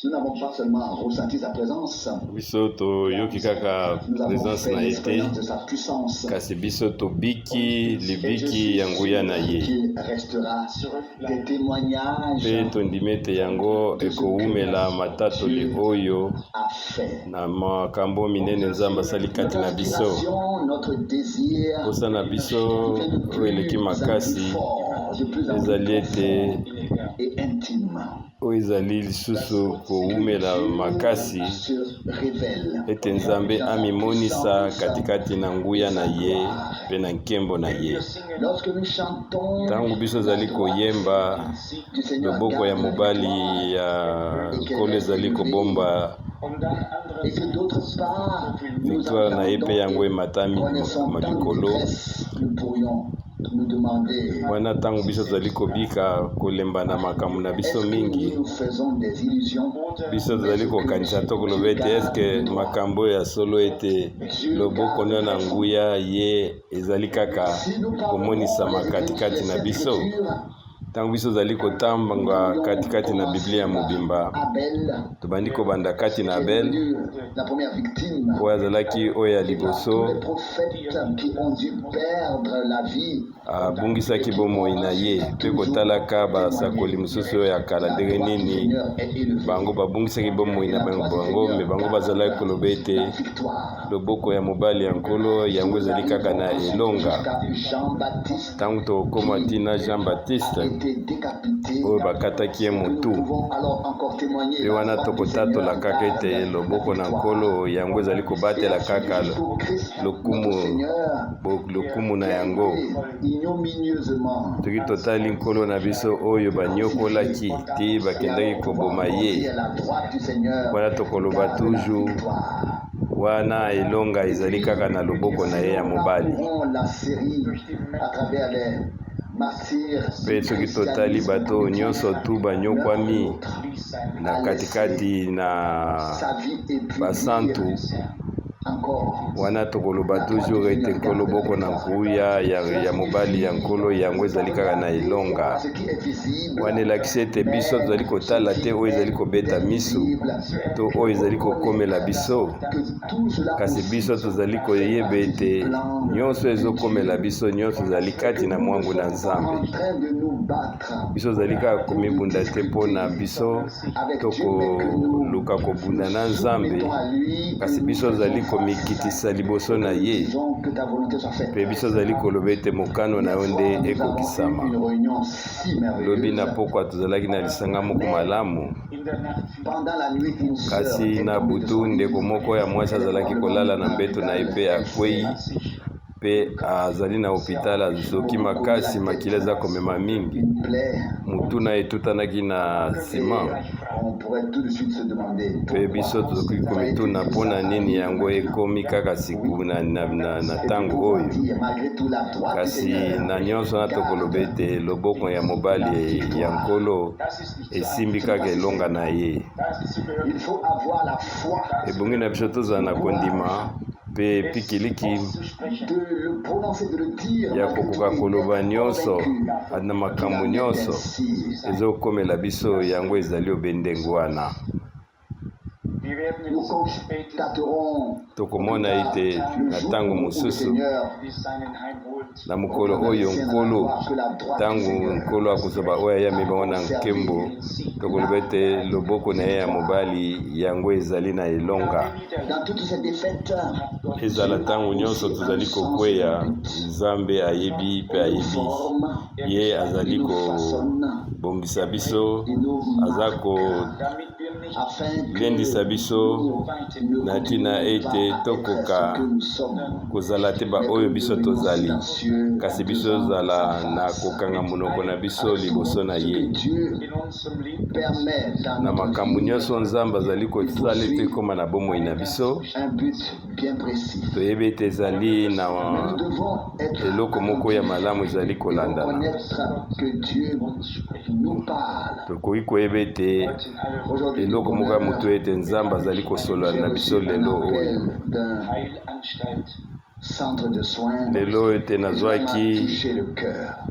Nous n'avons pas seulement ressenti sa présence, Biso toyoki kaka nous avons présence fait na ye te, l'expérience de sa puissance. kasi biso tobiki Et je libiki suis ya nguya sûr na ye. qu'il restera des témoignages Mpe tondimi ete yango de ce que ekowumela matatoli Dieu oyo a fait. na makambo minene Nzambe asali kati Notre na biso. aspiration, notre désir Mposa na biso devient de oyo eleki plus en plus makasi fort, de plus en plus ezali ete profond et intime. oyo ezali lisusu Que kowumela Dieu makasi se révèle ete Nzambe dans sa amimonisa puissance katikati na et nguya na sa ye gloire. mpe na nkembo na ye. Lorsque nous chantons Ntango biso la ezali droite koyemba du Seigneur loboko ya garde la mobali victoire ya et qu'elle Nkolo reste ezali élevée kobomba et que d'autre part nous victoire na ye mpe entendons yango et ematami connaissons ma tant de likolo. détresse, nous pourrions nous demander: Wana ntango biso tozali kobika kolemba na makambo na biso est-ce que mingi, nous nous faisons des illusions? biso tozali Est-ce que kokanisa to Dieu koloba ete garde eske notre makambo oyo ya solo ete Dieu loboko garde no na raison. nguya ye ezali kaka Si nous parcourons komonisama les Écritures, katikati les na Saintes biso. Écritures, Ntango biso tozali nous kotanga pourrions katikati na Biblia commencer par mobimba, Abel, tobandi kobanda kati na qui est Abel devenu la première victime, oyo azalaki oyo ya et par tous liboso les prophètes qui ont dû perdre la vie abungisaki et qui ont bomoi na ye, ensuite mpe toujours kotalaka basakoli témoigné. mosusu oyo ya kala La ndenge droite du nini Seigneur est élevée bango babungisaki bomoi et na la droite du bango, me Seigneur bango bazalaki garde koloba ete la victoire. loboko ya mobali ya Nkolo yango Nous ezali kaka na arrivons ensuite elonga. jusqu'à Jean-Baptiste Ntango tokokóma qui ntina Jean a Baptiste été décapité oyo bakataki ye et que nous motu, pouvons alors encore témoigner: mpe la wana droite du tokotatola Seigneur kaka ete garde la loboko na victoire. Nkolo yango ezali Et kobatela ensuite kaka jusqu'au Christ, notre lokumu Seigneur, lokumu na qui a yango. été ignominieusement Soki totali Nkolo na biso oyo banyokolaki crucifié, ti et bakendaki alors pouvoir koboma encore ye, dire: la droite du Seigneur wana tokoloba garde la toujours victoire. wana elonga Et ezali puis, kaka na loboko na si ye ya nous mobali. parcourons la série à travers les martyrs Mpe du soki totali christianisme, bato nous nyonso trouvons tu l'un ou banyokwami l'autre na a laissé katikati na sa vie et puis basantu, dire encore: wana tokoloba la droite du toujours ete Seigneur Nkolo garde la loboko na victoire. nguya ya, Cela ya mobali ya signifie Nkolo ne yango pas ezali kaka na regarder elonga. ce qui est visible, Wana elakisi ete biso mais tozali ce kotala te qui oyo ezali est kobeta miso invisible. to oyo ezali kokomela Reconnaître biso, que tout cela kasi biso aussi tozali fait koyeba partie du ete plan nyonso de ezokomela Dieu biso nyonso ezali et kati que na nous ne mwangu na sommes pas Nzambe. en train de nous battre Biso tozali kaka ou de komibunda te mpo na discuter biso avec to Dieu, mais que nous koluka nous kobunda na Nzambe, soumettons à lui, que kasi nous biso tozali faisons face komikitisa liboso et que na nous ye, disons que ta volonté soit mpe faite. biso tozali koloba ete mokano na Hier yo soir, nde nous avons eu ekokisama. une réunion si Lobi na merveilleuse, pokwa tozalaki na lisanga moko mais malamu, pendant la nuit, une sœur kasi est na tombée de butu son lit. ndeko moko ya mwasi Elle est azalaki probablement kolala na à mbeto na ye l'hôpital. mpe Elle akwei s'est mpe azali na hôpital, azoki beaucoup collé la makasi, makila tête, eza komema mingi, une plaie. motu na ye etutanaki na nsima. Et on pourrait tout de suite se demander Mpe biso pourquoi tokoki komituna fallait-il que mpona ça nini arrive yango maintenant. ekomi kaka siku Oui. na, na, na, na Et puis ntango pouvoir oyo. dire, malgré tout, la droite du Kasi Seigneur na nyonso wana tokoloba garde ete loboko ya la mobali ya victoire. Nkolo esimbi Ce n'est kaka pas si elonga simple. na ye. Il faut avoir la foi, Ebongi na biso tozala le na kondima courage mpe pikiliki de le prononcer, de le dire ya malgré tout kokoka et koloba d'être nyonso convaincu na qu'il makambo en est nyonso ainsi. ezokomela biso yango ezali obe ndenge wana. Nous constaterons plus Tokomona tard ete le na jour ntango où le mosusu Seigneur na mokolo reprendra les oyo siens dans la Nkolo gloire, que la droite du ntango Seigneur Nkolo akozwa baoyo ayambi a bango na nkembo, conservé tokoloba la ete loboko na ye ya victoire. mobali yango ezali na elonga. Dans toutes ces défaites, Ezala Dieu a ntango nyonso aussi un tozali sens de kokweya, but. Nzambe ayebi mpe Il nous ayebi forme, ye il azali nous façonne, kobongisa biso, il nous aza marque afin kolendisa que biso nous ne na ntina continuions pas ete à être ce tokoka que nous sommes, kozala te mais que baoyo nous biso devenions tozali, silencieux kasi biso devant sa tozala na face. kokanga monoko na biso Avec tout liboso na ce que ye. Dieu permet dans Na notre makambo vie, nyonso Nzambe azali il kosala ete poursuit ekóma na bomoi na biso, un but bien précis. toyebi ete ezali na Mais nous devons être eloko moko ya attentifs malamu ezali et kolandana. reconnaître que Dieu nous parle. Tokoki koyeba ete Aujourd'hui, du eloko moko ya bonheur, motu ete Nzambe azali kosolola j'ai na biso reçu un lelo oyo. appel d'un Lelo oyo te nazwaki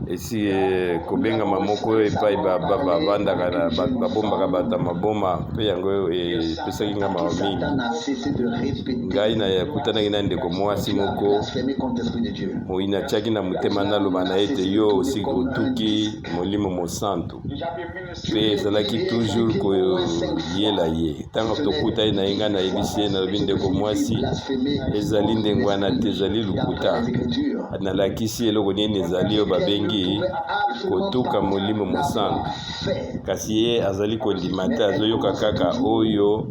esi kobengama moko epai bavandaka na babombaka bato ya maboma, mpe yango epesaki ngai mawa mingi. Ngai nakutanaki na ndeko mwasi moko moyini, atiaki na motema naloba na ye ete yo osi otuki Molimo Mosantu, mpe ezalaki toujours koyela ye. Ntango tokutani na ye, ngai nayebisi ye, nalobi: "Ndeko mwasi, ezali ndenge wana te, ezali lokuta." Nalakisi eloko nini ezali oyo babengi kotuka Molimo Mosantu, kasi ye azali kondima te, azoyoka kaka oyo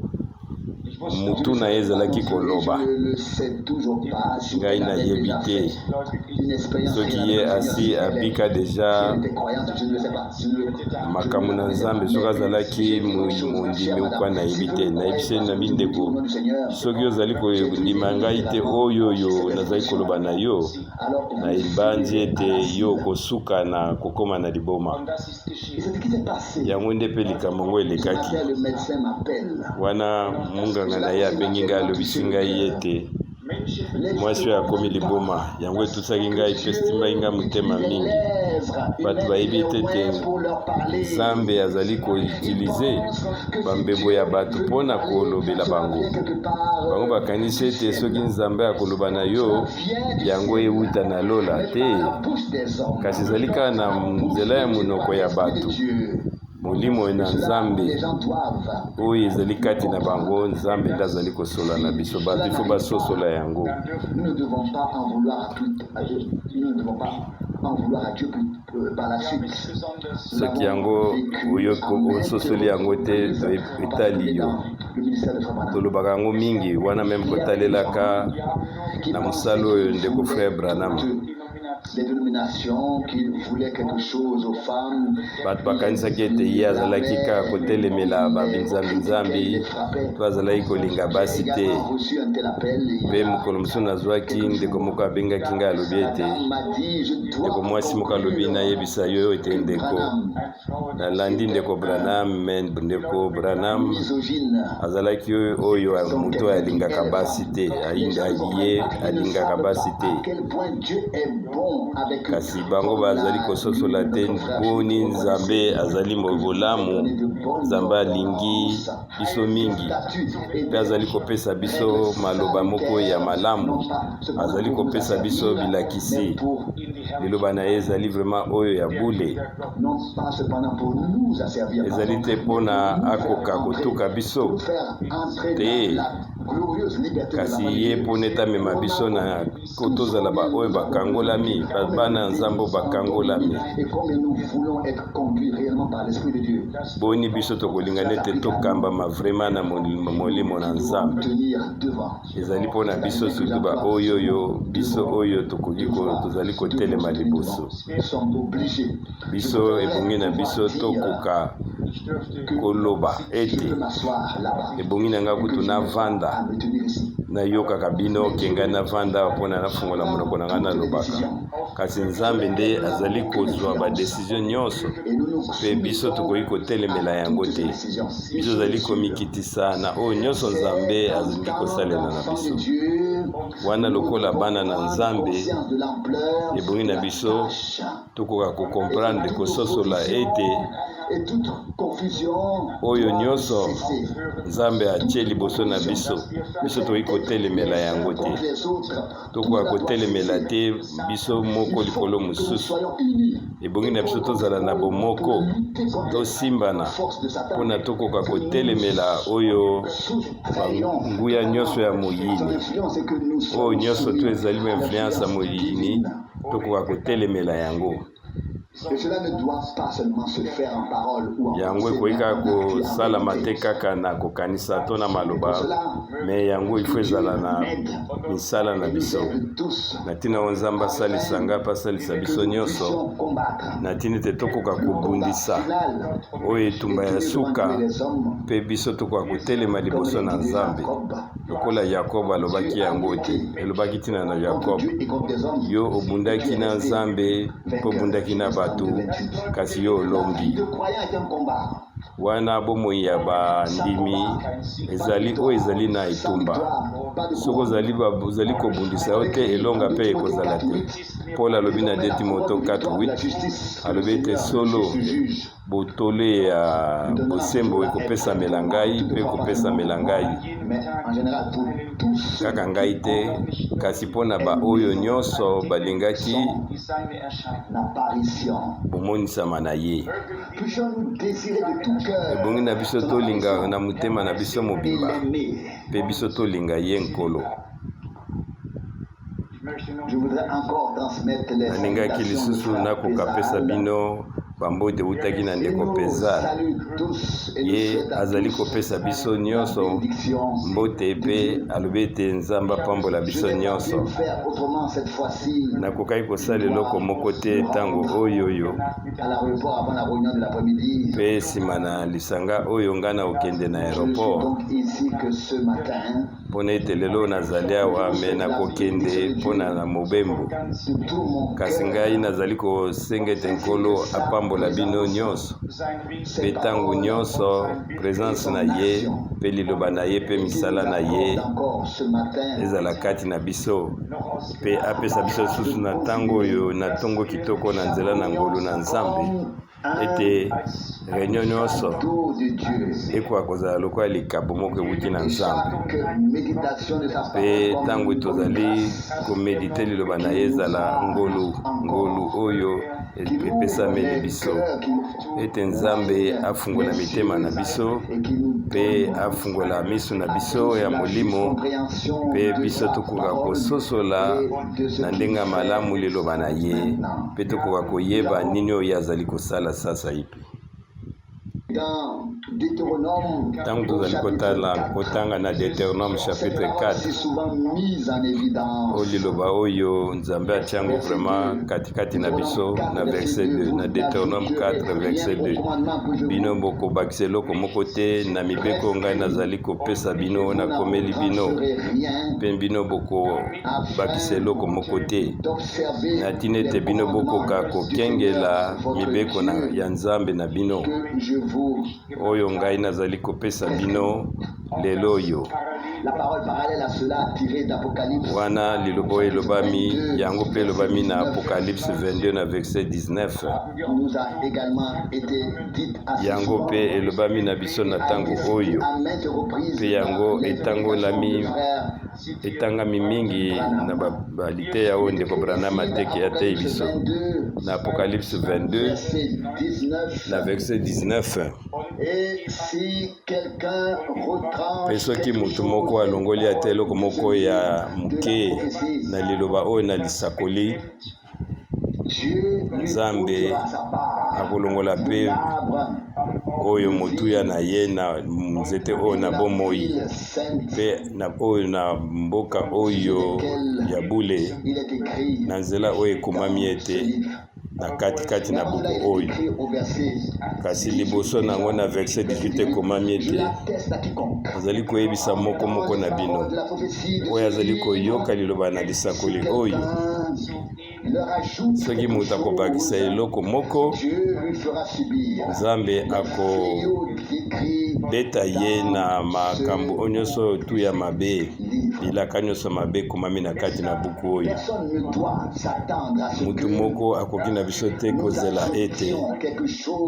mutu na ye ezalaki koloba. Ngai nayebi te soki ye asi abika déjà makambo na Nzambe, soki azalaki mondimi okwa, nayebi te. Nayebisi na mindeko: "Soki ozali kondima ngai te oyo oyo nazali koloba na yo, nayebanzi ete yo okosuka na kokóma na liboma." Yango nde mpe likambo yango elekaki wana. Monganga na ye abengi ngai, alobisi ngai ete mwasi oyo akomi liboma. Yango etusaki ngai mpe esimbaki ngai motema mingi. Bato bayebi te ete Nzambe azali koutiliser bambebo ya bato mpona kolobela bango. Bango bakanisi ete soki Nzambe akoloba na yo, yango ewuta na lola te, kasi ezali kaka na nzela ya monoko ya bato. Molimo na Nzambe oyo ezali kati na bango, Nzambe nde azali kosola na biso bato. Ifo basosola yango. Nous ne devons pas en vouloir à tout, nous ne devons pas en vouloir à Dieu par la suite. Soki yango ososoli yango te, etali yo. Tolobaka yango mingi wana, même kotalelaka na mosala oyo ndeko frère Branham. Des dénominations qui voulaient quelque chose aux femmes. Bato bakanisaki ete ye azalaki kaka kotelemela babinzambi-nzambi to azalaki kolinga basi te. Mpe mokolo mosusu nazwaki ndeko moko abengaki ngai, alobi ete ndeko mwasi moko alobi: "Nayebisa yo ete ndeko, nalandi ndeko Branham, mais ndeko Branham azalaki oyo moto oyo alingaka basi te, ye alingaka basi te." Kasi bango bazali kososola te boni Nzambe azali bolamu. Nzambe alingi biso mingi mpe azali kopesa biso maloba moko ya malamu, azali kopesa biso bilakisi. Liloba na ye ezali vraiment oyo ya bule. Ezali te mpona akoka kotuka biso te, kasi ye mpona ete amema biso na tozala baoyo bakangolami, bana ya Nzambe oyo bakangolami. Boni biso tokolinga nete tokambama vraiment na Molimo na Nzambe. Ezali mpona biso, surtout baoyo oyo biso oyo tokoki tozali kotelema liboso. Biso ebongi na biso tokoka koloba ete ebongi na ngai kutu navanda, nayokaka bino ke ngai navanda mpona nafungola monoko na ngai nalobaka. Kasi Nzambe nde azali kozwa badécision nyonso, mpe biso tokoki kotelemela yango te. Biso ozali komikitisa na oyo nyonso Nzambe alingi kosalela na biso wana. Lokola bana na Nzambe, ebongi na biso tokoka kocomprendre, kososola ete oyo nyonso Nzambe atie liboso na biso, biso tokoki kotelemela yango te. Tokoka kotelemela te biso moko likolo mosusu. Ebongi na biso tozala na bomoko, tosimbana mpona tokoka kotelemela oyo banguya nyonso ya moyini. Oyo nyonso to ezali bainfluence ya moyini, tokoka kotelemela yango. Yango ekoki kaka kosalama te kaka na kokanisa to na maloba, mais yango ifo ezala na misala na biso. Na ntina oyo Nzambe asalisa ngai mpe asalisa biso nyonso na ntina ete tokoka kobundisa oyo etumba ya suka, mpe biso tokoka kotelema liboso na Nzambe lokola Yakobo alobaki yango te. Elobaki ntina na Yakobo: "Yo obundaki na Nzambe mpe obundaki na bato, kasi yo olongi." Wana bomoi ya bandimi ezali oyo ezali na etumba. Soki ozali, ozali kobundisa yo te, elonga mpe ekozala te. Paul alobi na 2 Timotheo 4:8, alobi ete solo botole ya bosembo ekopesamela ngai mpe ekopesamela ngai kaka ngai te, kasi mpo na baoyo nyonso balingaki bomonisama na ye. Ebongi na biso tolinga na motema na biso mobimba mpe biso tolinga ye Nkolo. Nalingaki lisusu nakoka pesa bino bambote eutaki na ndeko Pezal. Ye azali kopesa biso nyonso mbote mpe alobi ete Nzambe apambola biso nyonso. Nakokaki kosala eloko moko te ntango oyo oyo mpe nsima na lisanga oyo ngai nakokende na aeroport mpo na ete lelo nazali awa me nakokende mpo na na mobembo. Kasi ngai nazali kosenga ete Nkolo apambola bino nyonso mpe ntango nyonso presence na ye mpe liloba na ye mpe misala na ye ezala kati na biso mpe apesa biso lisusu na ntango oyo na ntongo kitoko na nzela na ngolu na Nzambe ete reunion nyonso ekoka kozala lokola likabo moko ewuti na Nzambe. Mpe ntango tozali komedite liloba na ye, ezala ngolu, ngolu oyo epesameli biso, ete Nzambe afungola mitema na biso mpe afungola miso na biso ya molimo, mpe biso tokoka kososola na ndenge ya malamu liloba na ye, mpe tokoka koyeba nini oyo ye azali kosala sasaipi. Ntango tozali kotala kotanga na Deuteronome chapitre 4, oyo liloba oyo Nzambe atia yango vraiment katikati na biso na verset 2, na Deuteronome 4 verset 2: bino bokobakisa eloko moko te na mibeko ngai nazali kopesa bino, nakomeli bino, mpe bino bokobakisa eloko moko te, na ntina ete bino bokoka kokengela mibeko na, ya Nzambe na bino oyo ngai nazali kopesa bino lelo oyo. Wana liloba oyo elobami, yango mpe elobami na Apocalypse 22 na verset 19. Yango mpe elobami na biso na ntango oyo, mpe yango etangolami, etangami mingi na baliteya oyo ndeko Branham ateki, ateyi biso na Apocalypse 22 na verset 19. Mpe soki moto moko alongoli ata eloko moko ya moke na liloba oyo na lisakoli, Nzambe akolongola mpe oyo motuya na ye na nzete oyo na bomoi mpe na oyo na mboka oyo ya bule, na nzela oyo ekomami ete na katikati na buku oyo. Kasi liboso na yango na verset 18 ekomami ete azali koyebisa moko moko na bino oyo azali koyoka liloba na lisakoli oyo, soki moto akobakisa eloko moko, Nzambe akobeta ye na makambo oyo nyonso oyo tu ya mabe, bilaka nyonso mabe ekomami na kati na buku oyo. Motu moko akoki na biso te kozela ete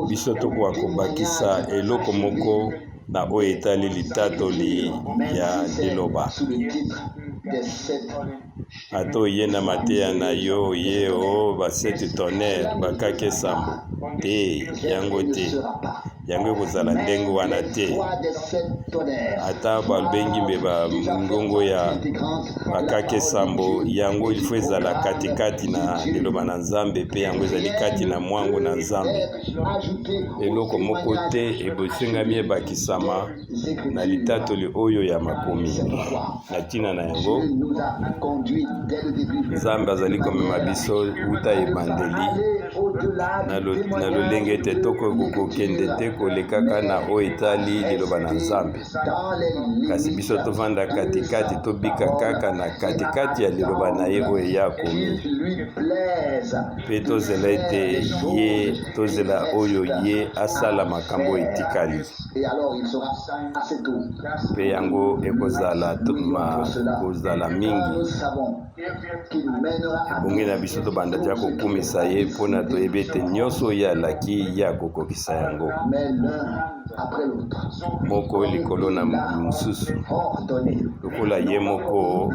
biso tokoka kobakisa eloko moko na oyo etali litatoli ya liloba. Ata oye na mateya na yo, oye o ba sept tonnerre, bakake sambo te, yango te, yango ekozala ndenge wana te. Ata babengi mbe bangongo ya bakake sambo, yango ilfo ezala katikati na liloba na Nzambe, mpe yango ezali kati na mwango na Nzambe. Eloko moko te ebosengami ebakisama na litatoli oyo ya makomi. Na ntina na yango, Nzambe azali komema biso uta ebandeli. Na lolenge ete tokoki kokende te kolekaka na oyo etali liloba na Nzambe, kasi biso tovanda katikati, tobika kaka na katikati ya liloba na ye oyo ye akomi, mpe tozela ete ye, tozela oyo ye asala makambo etikali. Mpe yango ekozala kozala mingi. Ebongi na biso tobanda tia kokumisa ye mpo na toyebi ete nyonso oyo ye alaki, ye akokokisa yango. Moko likolo na mosusu, lokola ye moko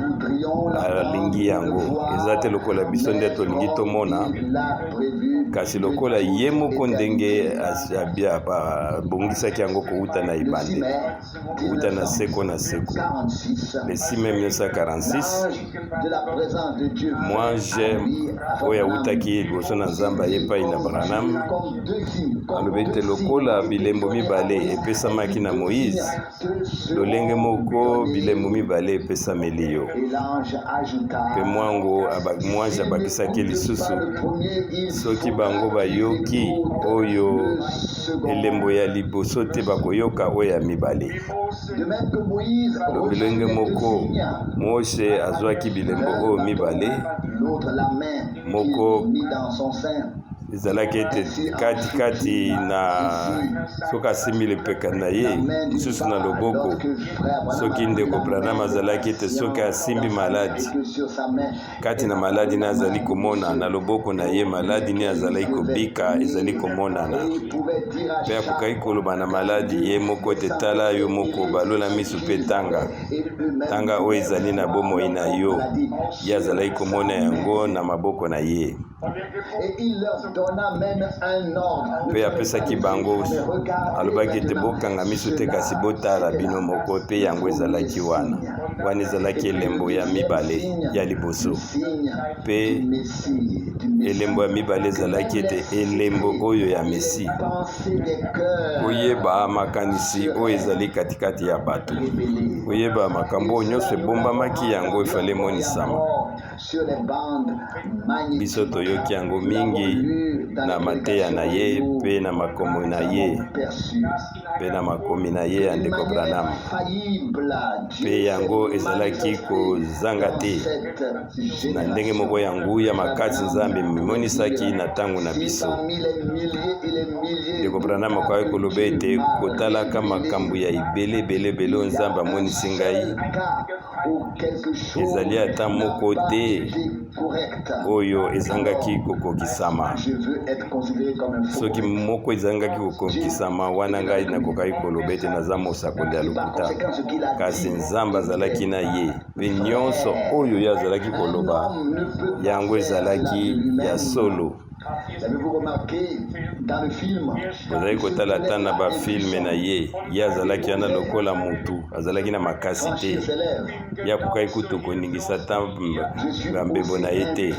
alingi yango. Eza te lokola biso nde tolingi tomona, kasi lokola ye moko ndenge abongisaki yango kowuta na ebandeli, kowuta na seko na seko. Le 6 mai 1946, mwanje oyo awutaki liboso na Nzambe aye epai na Branham, alobi ete lokola bilembo mibale epesamaki na Moïse, lolenge moko bilembo mibale epesameli yo. Mpe mwango mwanje abakisaki lisusu, soki bango bayoki oyo elembo ya liboso te, bakoyoka oyo ya mibale. Lolenge moko Mose azwaki bilembo oyo mibale, moko ezalaki ete katikati na soki asimbi lipeka na ye, mosusu na loboko. Soki ndeko Branham azalaki ete soki asimbi maladi, kati na maladi ne azali komona na loboko na ye, maladi ne azalaki kobika ezali komonana, mpe akokaki koloba na maladi ye moko ete tala yo moko, balola miso mpe tanga tanga oyo ezali na bomoi na yo. Ye azalaki komona yango na maboko na ye. Mpe apesaki bango, alobaki ete bokanga miso te, kasi botala bino moko. Mpe yango ezalaki wana. Wana ezalaki elembo ya mibale ya liboso. Mpe elembo ya mibale ezalaki ete elembo oyo ya Messi, koyeba makanisi oyo ezali katikati ya bato, koyeba makambo oyo nyonso ebombamaki, yango efale emonisama. Biso toyoki yango mingi na mateya na ye mpe na makomi na ye mpe na makomi na ye ya ndeko Branham, mpe yango ezalaki kozanga te na ndenge moko ya nguya makasi Nzambe mimonisaki na ntango na biso. Ndeko Branham akoki koloba ete kotalaka makambo ya ebele ebele ebele oyo Nzambe amonisi ngai, ezali ata moko te oyo ezangaki kokokisama. Soki moko ezangaki kokokisama, wana ngai nakokaki koloba ete naza mosakoli ya lokuta. Kasi Nzambe azalaki na ye, mpe nyonso oyo ye azalaki koloba, yango ezalaki ya solo. Bozali kotala ata na bafilme na ye, ye azalaki wana lokola motu azalaki na makasi te, ye akokaki kutu koningisa ata bambebo na ye te.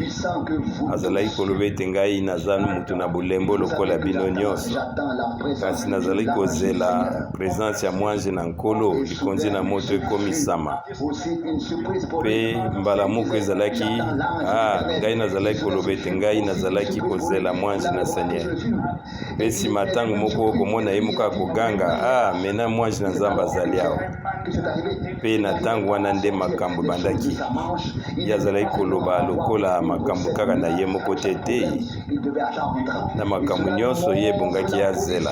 Azalaki koloba ete ngai naza motu na bolembo lokola bino nyonso, kasi nazalaki kozela presence ya mwanje na Nkolo, likonzi na moto ekomisama. Mpe mbala moko ezalaki, ah, ngai nazalaki koloba ete ngai nazalaki kozela mwanje na Seigneur. Mpe nsima ntango moko okomona ye moko akoganga, ah, mena mwanje na Nzambe azali awa. Mpe na ntango wana nde makambo ebandaki. Ye azalaki koloba lokola makambo kaka na ye moko te te, na makambo nyonso ye ebongaki azela.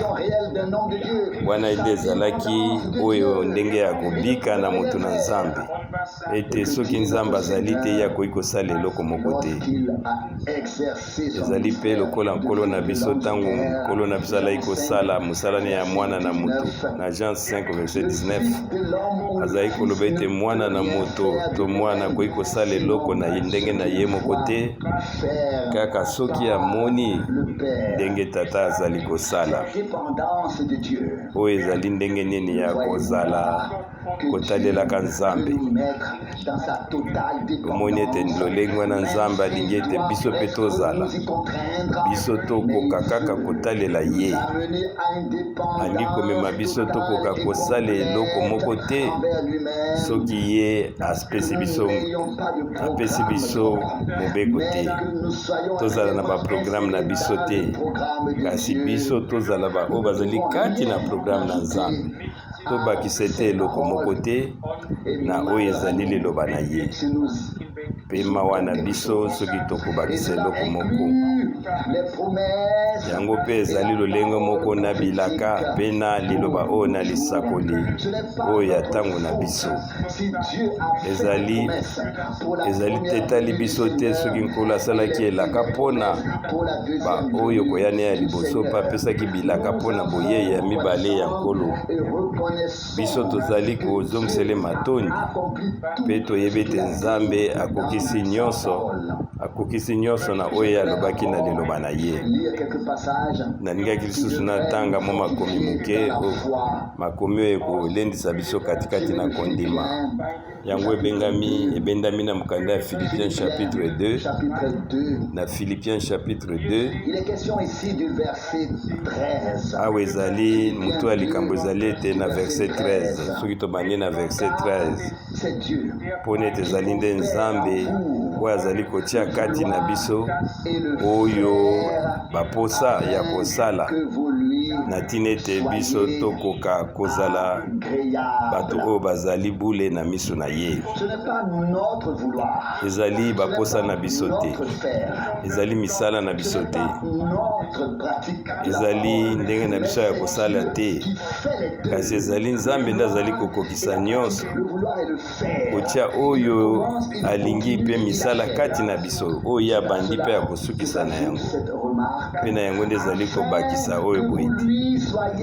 Wana nde ezalaki oyo ndenge ya kobika na moto na Nzambe, ete soki Nzambe azali te, ye akoki kosala eloko moko te. Ezali mpe lokola Nkolo na biso, ntango Nkolo na biso alaki kosala mosala ne ya mwana na moto na Jean 5 verset 19, azalaki koloba ete mwana na moto to mwana akoki kosala eloko na ye ndenge na ye moko te, kaka soki amoni ndenge Tata azali kosala. Oyo ezali ndenge nini ya kozala kotalelaka Nzambe. Omoni ete lolenge wana Nzambe alingi ete biso mpe tozala, biso tokoka kaka kotalela ye. Alingi komema biso tokoka kosala eloko moko te. te soki ye apesi biso apesi biso mobeko te. Tozala na baprograme na biso te, kasi biso tozala baoyo bazali kati na programe na Nzambe. Tobakisa ete eloko moko te na oyo ezali liloba na ye. Mpe mawa na biso soki tokobakisa eloko moko. Yango mpe ezali lolenge moko na bilaka mpe na liloba oyo na lisakoli oyo ya ntango na biso. Ezali ezali te etali biso te soki Nkolo asalaki elaka mpo na baoyo koya ne ya liboso mpe apesaki bilaka mpo na boyei ya mibale ya Nkolo. Biso tozali kozongisele matondi mpe toyebi ete Nzambe akokisi nyonso, akokisi nyonso na oyo ye alobaki na liloba na ye. Nalingaki lisusu natanga mwa makomi moke, makomi oyo ekolendisa biso katikati na kondima. Yango ebengami ebendami na mokanda ya Philippiens chapitre 2, na Philippiens chapitre 2. Awa ezali moto ya likambo ezali ete na verset 13, soki tobandi na verset 13, mpo nete ezali nde Nzambe oyo azali kotia kati na biso oyo baposa ya kosala na ntina ete biso tokoka kozala bato oyo bazali bule na miso na ye. Ezali baposa na biso te, ezali misala na biso te, ezali ndenge na biso ya kosala te, kasi ezali Nzambe nde azali kokokisa nyonso, kotia oyo alingi mpe misala kati na biso, oyo ye abandi mpe akosukisa na yango. Mpe na yango nde ezali kobakisa oyo boye te,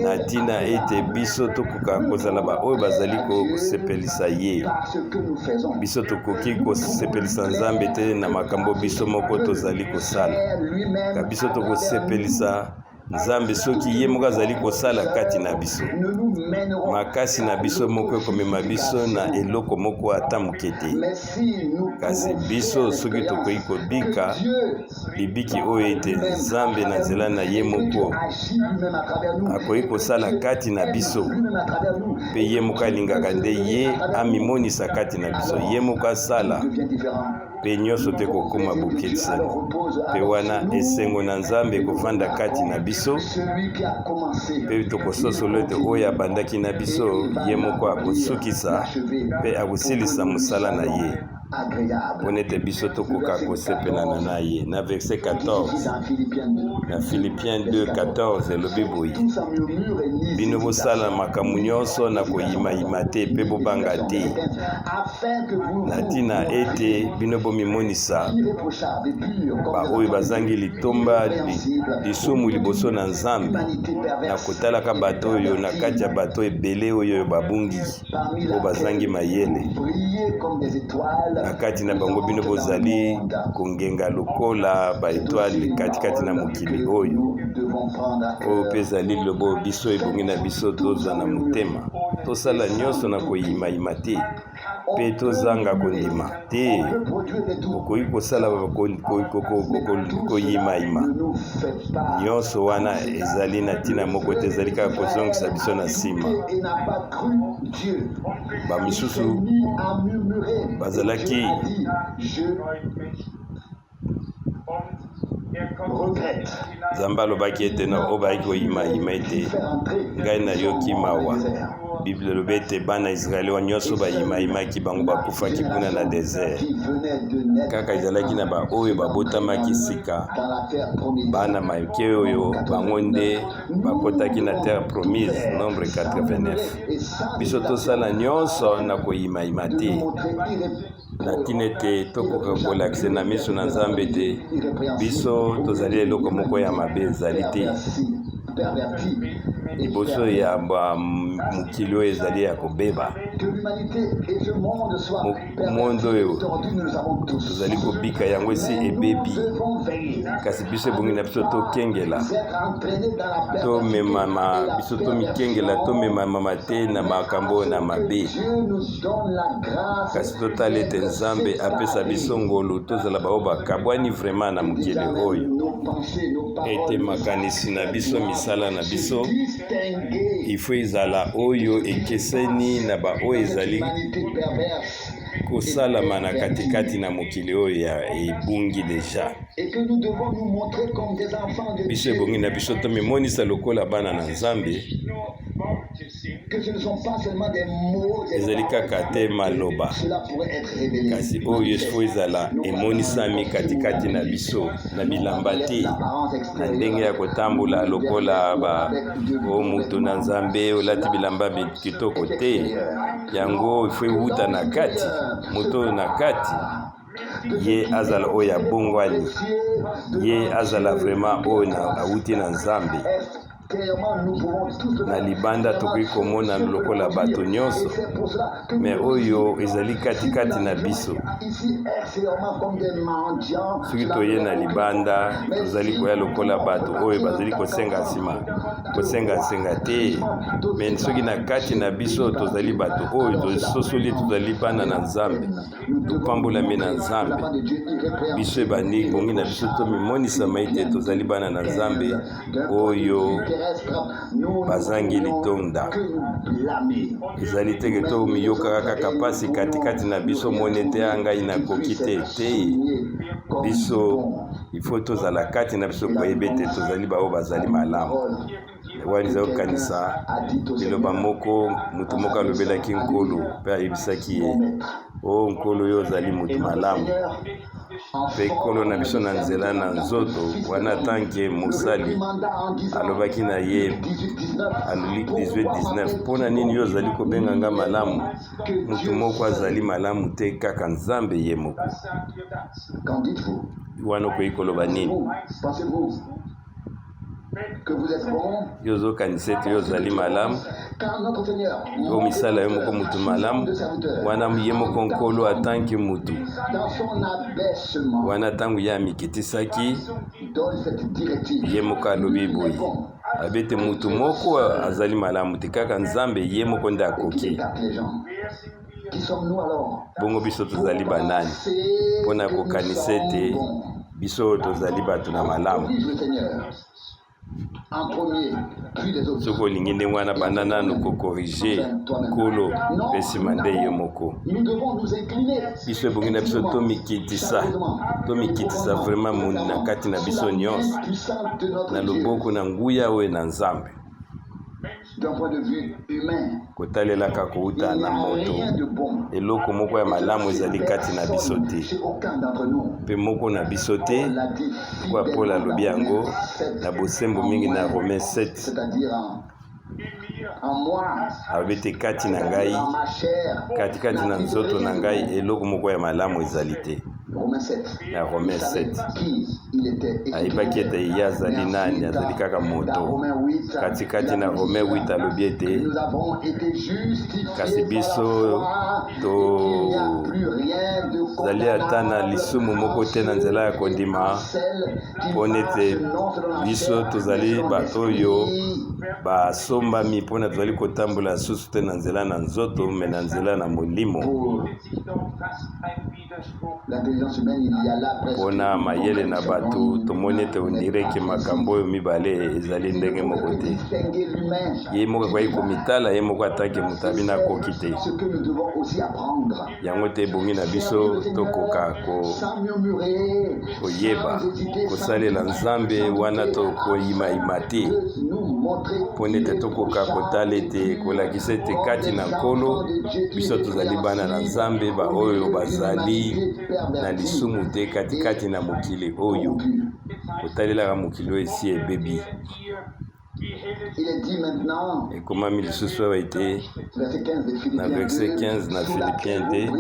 na ntina ete biso tokoka kozala baoyo bazali kosepelisa ye. Biso tokoki kosepelisa Nzambe te na makambo biso moko tozali kosala, ka biso tokosepelisa Nzambe soki ye moko azali kosala kati na biso. Makasi na biso moko ekomema biso na eloko moko ata moke te, kasi biso soki tokoki kobika libiki oyo ete Nzambe na nzela na ye moko akoki kosala kati na biso, mpe ye moko alingaka nde ye amimonisa kati na biso, ye moko asala, mpe nyonso te kokoma bokeseni, mpe wana esengo na Nzambe ekofanda kati na biso, mpe tokososola ete oyo abandaki na biso ye moko akosukisa mpe akosilisa mosala na ye, mpo nete biso tokoka kosepelana na ye. Na verset 14, na Philippiens 2 14 elobi boye: bino bosala makambo nyonso na koyimayima te mpe bobanga te, na ntina ete bino bomimonisa baoyo bazangi litomba lisumu liboso na Nzambe, na kotalaka bato oyo na kati ya bato ebele oyo babungi, oyo bazangi mayele. Na kati na bango bino bozali kongenga lokola baetoile katikati na mokili oyo. Oyo mpe ezali liloba oyo biso ebongi na biso tozwa na motema. Tosala nyonso na koyimayima te mpe tozanga kondima te. Okoki kosala koyimayima nyonso wana ezali na ntina moko te, ezali kaka kozongisa biso na nsima. Bamisusu bazalaki Nzambe alobaki ete na oyo bayaki koyimayima ete ngai nayoki mawa. Biblia elobi ete bana Israele wa nyonso bayimayimaki, bango bakufaki kuna na desert. Kaka ezalaki na baoyo babotamaki sika, bana mike oyo bango nde bakotaki na terre promise, nombre 89. Biso tosala nyonso na koyimayima te, na ntina ete tokoka kolakisa na miso na Nzambe ete biso tozali eloko moko ya mabe ezali te liboso ya mokili oyo ezali ya kobeba. Monde oyo tozali kobika yango esi ebebi, kasi biso ebongi na biso tokengela, tomemama biso tomikengela, tomemamama te na makambo oyo na mabe, kasi totala ete Nzambe apesa biso ngolu tozala baoyo bakabwani vraiment na mokili oyo, ete makanisi na biso, misala na biso Il faut ezala oyo ekeseni na baoyo ezali kosalama na katikati na mokili oyo ya ebungi deja. Biso ebongi na biso tomimonisa lokola bana na Nzambe. Ezali kaka te maloba, kasi oyo il faut ezala emonisami katikati na biso, na bilamba te, na ndenge ya kotambola lokola ba o moto na Nzambe olati bilamba kitoko te. Yango il faut ewuta na kati, moto oyo na kati ye azala oyo abongwani, ye azala vraiment oyo awuti na Nzambe. Na libanda tokoki komona lokola bato nyonso, me oyo ezali katikati na biso. Soki toye na libanda, tozali koya lokola bato oyo bazali kosenga nsima, kosengasenga te. Me soki na kati na biso tozali bato oyo tososoli, tozali bana na Nzambe, topambolami na Nzambe, biso ebandi bongi na biso tomimonisama ete tozali bana na Nzambe oyo bazangi litonda. Ezali teke tomiyokaka kaka mpasi katikati na biso, moni ete ya ngai nakoki te te. Biso ifo tozala kati na biso koyeba ete tozali baoyo bazali malamu. Wana ezali kokanisa liloba moko moto moko alobelaki Nkolo mpe ayebisaki ye: "O Nkolo, yo ozali moto malamu." Mpe Nkolo na biso na nzela na nzoto wana tanke mosali alobaki na ye, Luc 18 19: "Mpo na nini yo ozali kobenga nga malamu? Moto moko azali malamu te, kaka Nzambe ye moko." Wana okoki koloba nini? Yo ozokanisa ete yo ozali malamu, yo misala yo moko motu malamu. Wana ye moko Nkolo atanke motu wana, ntango ye amikitisaki, ye moko alobi boye, alobi ete motu moko azali malamu te, kaka Nzambe ye moko nde akoki. Bongo biso tozali banani mpo na kokanisa ete biso tozali bato na malamu? Soki olingi ndenge wana, banda nanu kocorriger Nkolo mpe nsima nde ye moko. Biso ebongi na biso tomikitisa, tomikitisa vraiment na kati na biso nyonso na loboko na nguya oyo na Nzambe. Kotalelaka kouta na moto, eloko moko ya malamu ezali kati na biso te, mpe moko na biso te. Lokola Paul alobi yango na bosembo mingi na Romain 7, alobi ete kati na ngai, katikati na nzoto na ngai, eloko moko ya malamu ezali te. Na Romain 7, ayebaki ete ye azali nani, azali kaka moto. Katikati na Romain 8, alobi ete kasi biso tozali ata na lisumu moko te na nzela ya kondima, mpona ete biso tozali bato oyo basombami, mpona tozali kotambola susu te na nzela na nzoto, me na nzela na molimo. Mpona mayele na bato, tomoni ete on dirait que makambo oyo mibale ezali ndenge moko te. Ye moko akoki komitala ye moko atake moto abi nakoki te. Yango te ebongi na biso tokoka koyeba kosalela Nzambe wana, tokoyimayima te, mpona ete tokoka kotala ete kolakisa ete kati na Nkolo biso tozali bana na Nzambe baoyo bazali na lisumu te katikati na mokili oyo, kotalelaka mokili oyo esi ebebi. Ekomami lisusu awa ete na verset 15 na Philippiens te: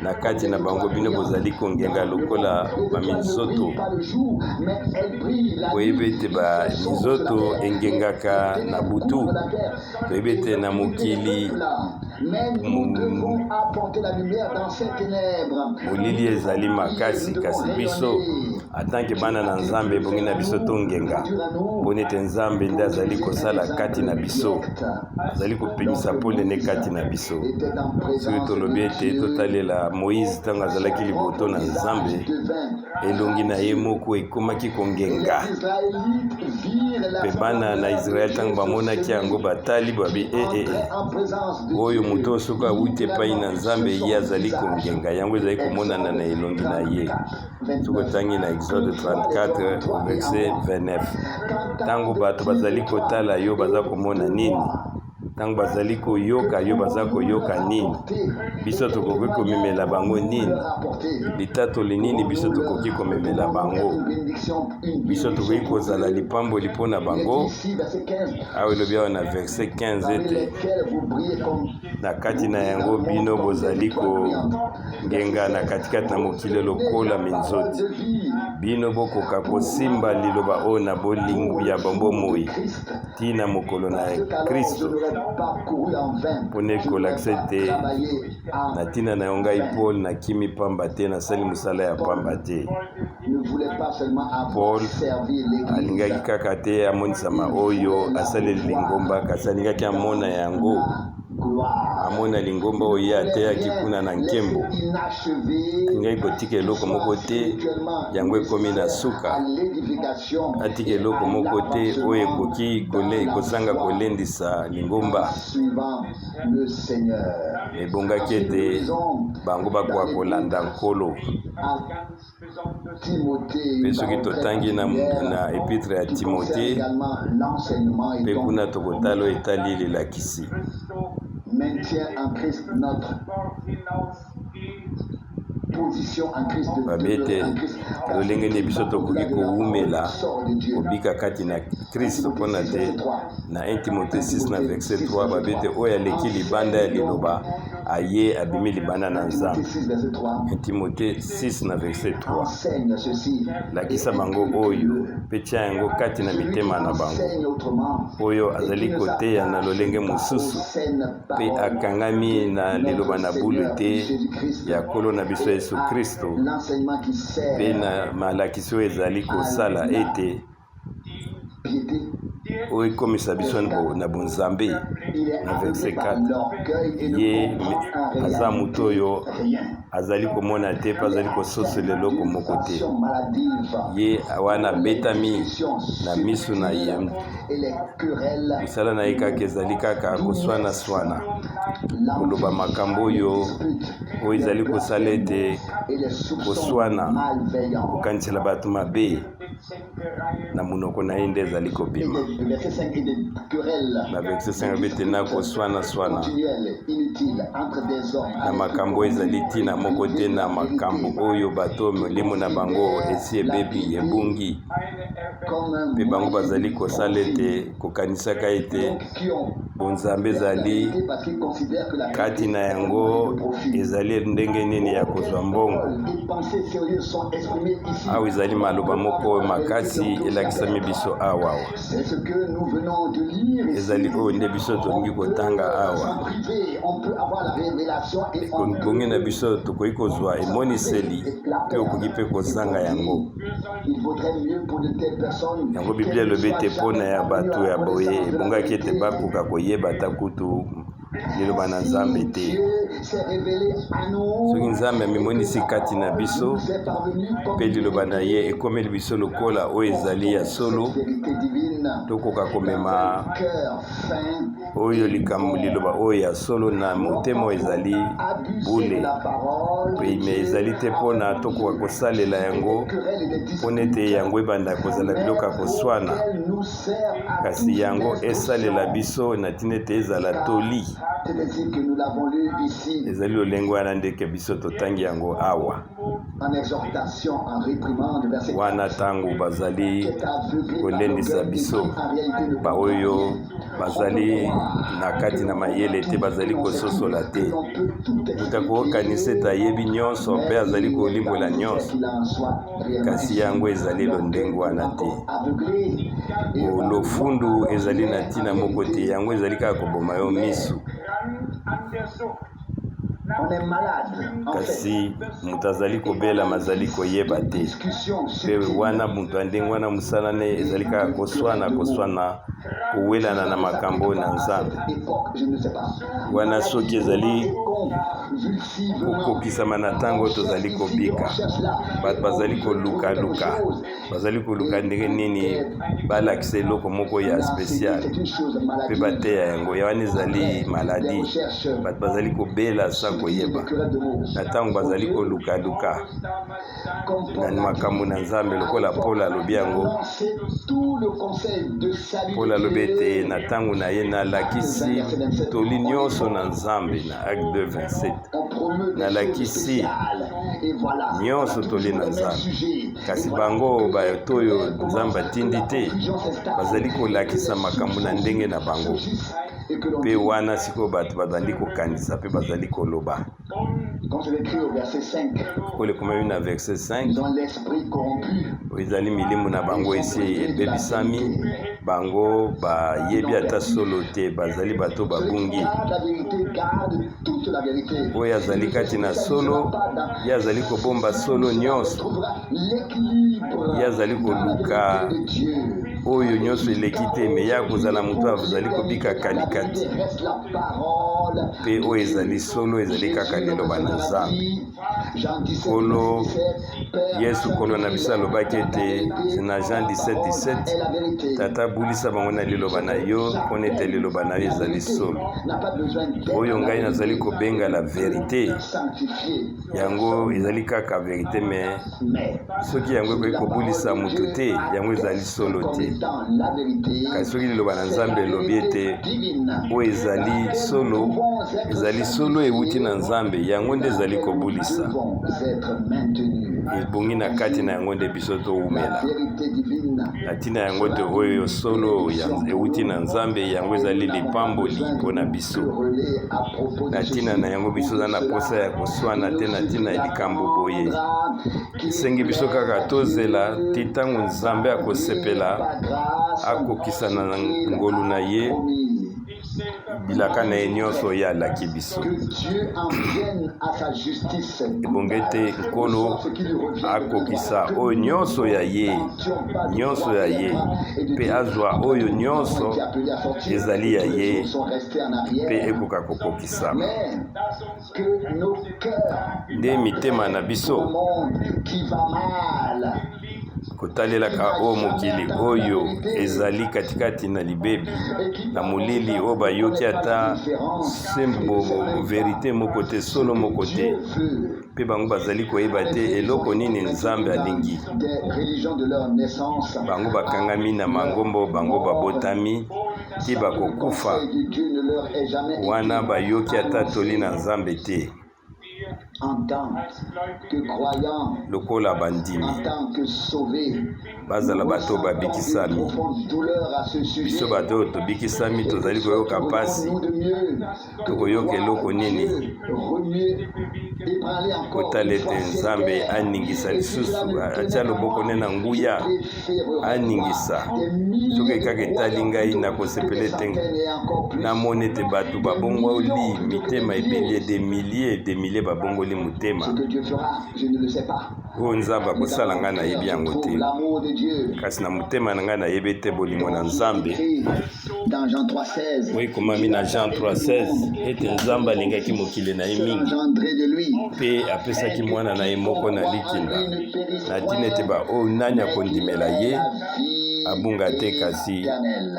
na kati na bango bino bozali kongenga lokola baminzoto. Boyebi ete baminzoto engengaka na butu. Toyebi ete na mokili Molili ezali makasi, kasi biso atanke bana na Nzambe ebongi na biso tongenga, mpo nete Nzambe nde azali kosala kati na biso, azali kopemisa pole nde kati na biso. Soki tolobi ete totalela Moïse ntango azalaki liboto na Nzambe, elongi na ye moko ekomaki kongenga, mpe bana na Israele ntango bamonaki yango batali babi e e e, oyo moto oyo soki awuti epai na Nzambe, ye azali kongenga, yango ezali komonana na elongi na ye. Soki otangi na Exode 34 verset 29, ntango bato bazali kotala yo baza komona nini? Ntango bazali koyoka yo baza koyoka nini? Biso tokoki komemela bango nini? Litatoli nini biso tokoki komemela bango? Biso tokoki kozala lipamboli mpo na bango. Awa elobi awa na verset 15 ete na kati na yango bino bozali kongenga na katikati na mokili lokola minzoti. Bino bokoka kosimba liloba oyo na bolingo ya bomoi tii na mokolo na Kristo, mpo na ekolakisa ete na ntina na yo ngai Paul nakimi pamba te, nasali mosala ya pamba te. Paul alingaki kaka te amonisama oyo asaleli lingomba, kasi alingaki amona yango, amona lingomba oyo ye ateyaki kuna na nkembo. Alingaki kotika eloko moko te yango ekomi na suka, atika eloko moko te oyo ekoki kozanga kolendisa lingomba. Ebongaki ete bango bakoka kolanda Nkolo. Mpe soki totangi na epitre ya Timote, mpe kuna tokotala oyo etali lilakisi. Babi ete lolenge nini biso tokoki kowumela kobika kati na Kristo, mpo na te na 1 Timote 6 na verset 3 babi ete oyo aleki libanda ya liloba aye abimi libanda na Nzambe. 1 Timote 6 na verset 3, lakisa bango oyo mpe tia yango kati na mitema na bango. Oyo azali koteya na lolenge mosusu mpe akangami na liloba na bule te ya Nkolo na biso Yesu Kristo mpe na malakisi oyo ezali kosala ete oyo ekomisa biso na bonzambe. Na verset 4, ye aza moto oyo azali komona te mpe azali kososola eloko moko te. Ye wana abetami na miso na ye, mosala na ye kaka ezali kaka koswana-swana, koloba makambo oyo oyo ezali kosala ete koswana, kokanisela bato mabe na monoko na ye nde ezali kobima. Na verset 5 alobi ete na koswana-swana na makambo ezali ntina moko te, na makambo oyo bato molimo na bango esi ebebi, ebungi, mpe bango bazali kosala ete kokanisaka ete bonzambe ezali kati na yango ezali ndenge nini ya kozwa mbongo. Awa ezali maloba moko makasi elakisami biso awa. Ezali oyo nde biso tolingi kotanga awa. Ebongi na biso tokoki kozwa emoniseli mpe okoki mpe kozanga yango. Yango Biblia elobi ete mpo na ya bato ya boye ebongaki ete bakoka koyeba ata kutu liloba na Nzambe te. Soki Nzambe amimonisi kati na biso mpe liloba na ye ekomeli biso lokola oyo ezali ya solo, tokoka komema oyo likambo liloba oyo ya solo na motema oyo ezali bule, mpe me ezali te mpo na tokoka kosalela yango mpo na ete yango ebanda kozala biloko ya koswana, kasi yango esalela biso na ntina ete ezala toli. Ezali lolenge wana ndeke biso totangi yango awa. Wana ntango bazali kolendisa biso, baoyo bazali na kati na mayele te, bazali kososola te. Moto akokanisa ete ayebi nyonso mpe azali kolimbola nyonso, kasi yango ezali londenge wana te. Lofundu ezali na ntina moko te, yango ezali kaka koboma yo miso. Kasi moto azali kobelama azali koyeba te. Mpe wana moto ya ndenge wana mosala na ye ezali kaka koswana, koswana, kowelana na makambo na Nzambe. Wana soki ezali kokokisama na ntango tozali kobika, bato bazali kolukaluka, bazali koluka ndenge nini balakisa eloko moko ya special mpe bateya yango. Ya wana ezali maladi, bato bazali kobela sa koyeba na ntango bazali kolukaluka na makambo na Nzambe, lokola Paul alobi yango. Paul alobi ete na ntango na ye nalakisi toli nyonso na Nzambe na Acte 2 27, nalakisi nyonso toli na Nzambe. Kasi bango bato oyo Nzambe atindi te bazali kolakisa makambo na ndenge na bango, mpe wana sikoyo bato bazali kokanisa mpe bazali koloba. Lokola ekomami na verset 5, oyo ezali milimu na bango esi ebebisami, bango bayebi ata solo te, bazali bato babungi. Oyo azali kati na solo, ye azali kobomba solo nyonso, ye azali koluka oyo nyonso eleki te, me ye akozala moto azali kobika kalikati, mpe oyo ezali solo ezali kaka liloba na Nzambe. Nkolo Yesu Nkolo na biso alobaki ete na Jean 17 17, Tata bulisa bango na liloba na yo, mpo na ete liloba na yo ezali solo. Oyo ngai nazali kobenga la verite, yango ezali kaka verite, me soki yango ekoki kobulisa moto te, yango ezali solo te. Kasi soki liloba na Nzambe elobi ete oyo ezali solo, ezali solo ewuti na Nzambe, yango nde ezali kobulisa. Ebongi na kati na yango nde biso towumela. Na ntina yango te oyo solo ewuti na Nzambe, yango ezali lipamboli mpo na biso. Na ntina na yango biso toza na mposa ya koswana te na ntina ya likambo boye. Esengi biso kaka tozela ti ntango Nzambe akosepela akokisa na ngolu na ye bilaka na ye nyonso ye alaki biso. Ebongi ete Nkolo akokisa oyo nyonso ya ye, nyonso ya ye, mpe azwa oyo nyonso ezali ya ye mpe ekoka kokokisama. Nde mitema na biso kotalelaka oyo mokili oyo ezali katikati na libebi na molili oyo bayoki ata sembo verite moko te, solo moko te, mpe bango bazali koyeba te eloko nini Nzambe alingi. Bango bakangami na mangomba bango babotami ti bakokufa, wana bayoki ata toli na Nzambe te. Lokola bandimi, bazala bato babikisami. Biso bato oyo tobikisami tozali koyoka mpasi, tokoyoka eloko nini? Kotala ete Nzambe aningisa lisusu, atia loboko ne na nguya, aningisa. Soki kaka etali ngai, nakosepela ete namoni ete bato babongoli mitema ebele, des milliers des milliers babongoli motema. Oyo Nzambe akosala ngai nayebi yango te, kasi na motema na ngai nayebi ete bolingo na Nzambe oyo ekomami na Jean 3,16 ete Nzambe alingaki mokili na ye mingi mpe apesaki mwana na ye moko na likinda, na ntina ete baoyo nani akondimela ye abunga te, kasi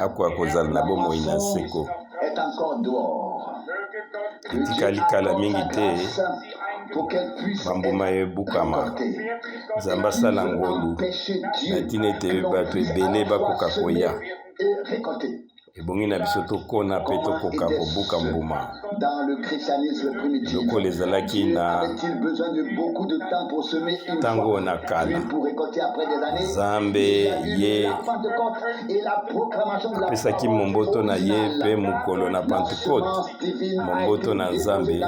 akoka kozala na bomoi na seko. Etikali kala mingi te bambuma ebukama. Nzambe asala ngolu na ntina ete bato ebele bakoka koya. Ebongi na biso tokona mpe tokoka kobuka mbuma lokola ezalaki na ntango na kala. Nzambe ye apesaki momboto na ye mpe mokolo na Pantekote momboto na Nzambe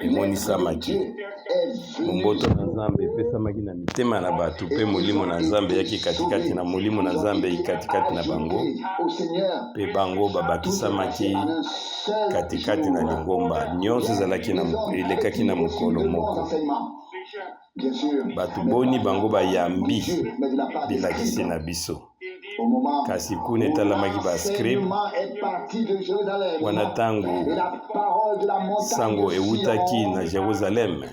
emonisamaki. Momboto na Nzambe epesamaki na mitema na bato, mpe Molimo na Nzambe eyaki katikati na Molimo na Nzambe katikati na bango. Mpe bango babakisamaki katikati na lingomba. Nyonso ezalaki na, elekaki na mokolo moko. Bato boni bango bayambi bilakisi na biso? Kasi kuna etalamaki ba scribe wana ntango sango ewutaki na Jerusalem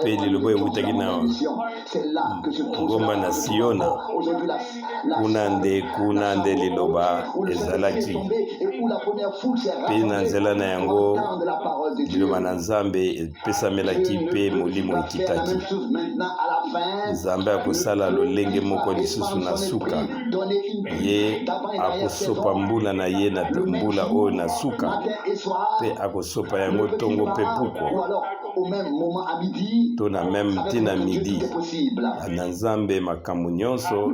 mpe liloba ewutaki na ngomba na Siona, kuna nde kuna nde liloba ezalaki, mpe na nzela na yango liloba na Nzambe epesamelaki mpe Molimo ekitaki. Nzambe akosala lolenge moko lisusu na suka. Ye akosopa mbula na ye na mbula oyo na suka, mpe akosopa yango ntongo mpe pukwa, to na meme ti na midi. Na Nzambe makambo nyonso,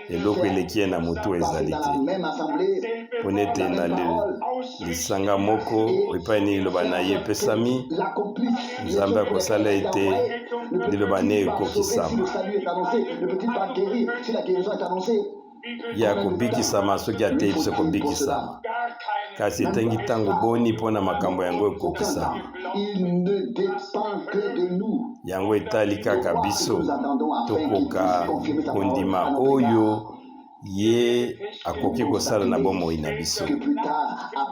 eloko eleki ye na motu ezali te, mpo nete na lisanga moko epai nini liloba na ye epesami, Nzambe akosala ete liloba ne ekokisama. Ye akobikisama soki ateyi biso kobikisama. Kasi etangi ntango boni mpo na makambo yango ekokisama? Yango etali kaka biso tokoka kondima oyo ye akoki kosala na bomoi na biso.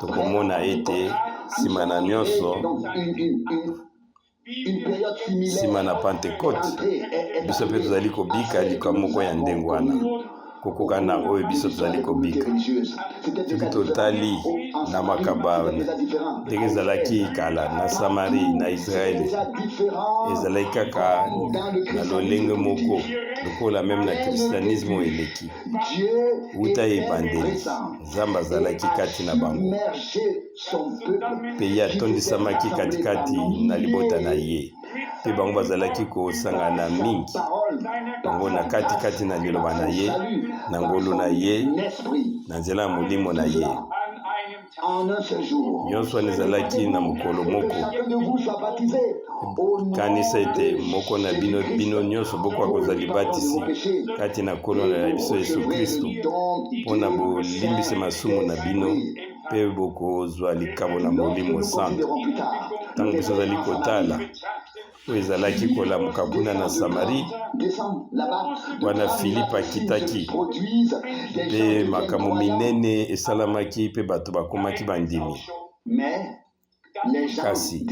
Tokomona ete nsima na nyonso, nsima na Pantekote, biso mpe tozali kobika likambo moko ya ndenge wana, kokoka na oyo biso tozali kobika. Soki totali na makaba ndenge ezalaki kala na Samarie, na Israele, ezalaki kaka na lolenge moko lokola meme na christianisme oyo eleki. Uta ebandeli, Nzambe azalaki kati na bango, mpe ye atondisamaki katikati na libota na ye, mpe bango bazalaki kosangana mingi bango na katikati na liloba na ye, na ngolu na ye, na nzela ya Molimo na ye. Nyonso wana ezalaki na mokolo moko. Kanisa ete moko na bino, bino nyonso bokoka kozwa libatisi kati na Nkolo na biso Yesu Kristo mpo na bolimbisi masumu na bino mpe bokozwa likabo na Molimo Santu. Ntango biso tozali kotala oyo ezalaki kolamuka kuna na Samarie, wana Filipe akitaki, mpe makambo minene esalamaki mpe bato bakomaki bandimi. Kasi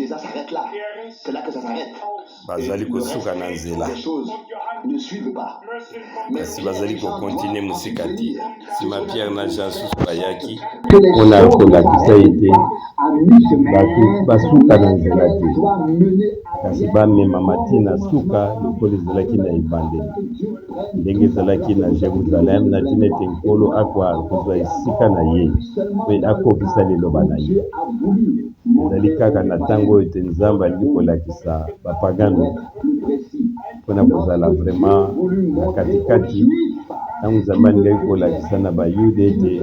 bazali kosuka na nzela, kasi bazali kokontinue mosika te. Nsima Pierre na Jean susu bayaki mpo na kolakisa ete bato basuka na nzela te, kasi bamemama tii na suka lokola ezalaki na ebandeli, ndenge ezalaki na Jerusalem, na ntina ete Nkolo akoka kozwa esika na ye mpe akokisa liloba na ye. Ezali kaka na ntango oyo ete Nzambe alingi kolakisa bapagano mpo na kozala vraiment na katikati, ntango Nzambe alingaki kolakisa na Bayuda ete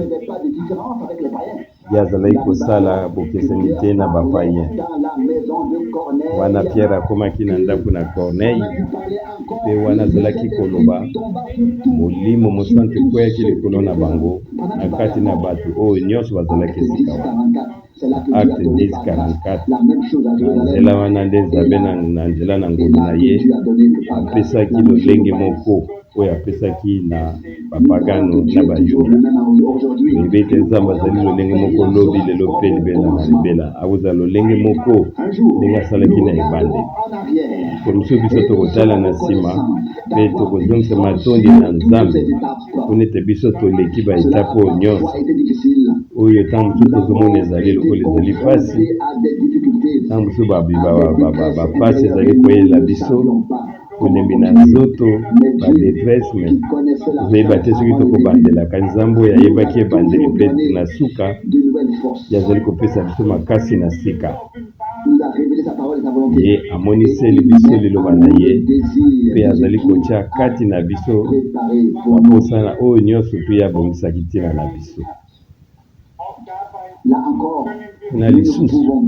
ye azalaki kosala bokeseni te na bapayen. Wana Pierre akomaki na ndako na Corneille, mpe wana azalaki koloba, Molimo Mosantu ekweyaki likolo na bango, na kati na bato oyo nyonso bazalaki esika wana. Acte 10:44. Na nzela wana nde Nzambe na, na nzela na ngolu na ye apesaki lolenge moko oyo apesaki na bapagano na Bayuda. Toyebi ete Nzambe azali lolenge moko lobi, lelo mpe libela na libela. Akozala lolenge moko ndenge asalaki na ebandeli. Mokolo mosusu biso tokotala na nsima mpe tokozongisa matondi na Nzambe mpo ete biso toleki ba etape oyo nyonso, oyo ntango mosusu tozomona ezali lokola ezali mpasi, ntango mosusu bapasi ezali koyela biso, bolembi na nzoto, ba detresse, mais tozoyeba te soki tokobandela. Kasi Nzambe oyo ayebaki ebandeli mpe na suka, ye azali kopesa biso makasi na sika. Ye amoniseli biso liloba na ye mpe azali kotya kati na biso baposa na oyo nyonso mpe ye abongisaki ntina na biso. Na lisusu,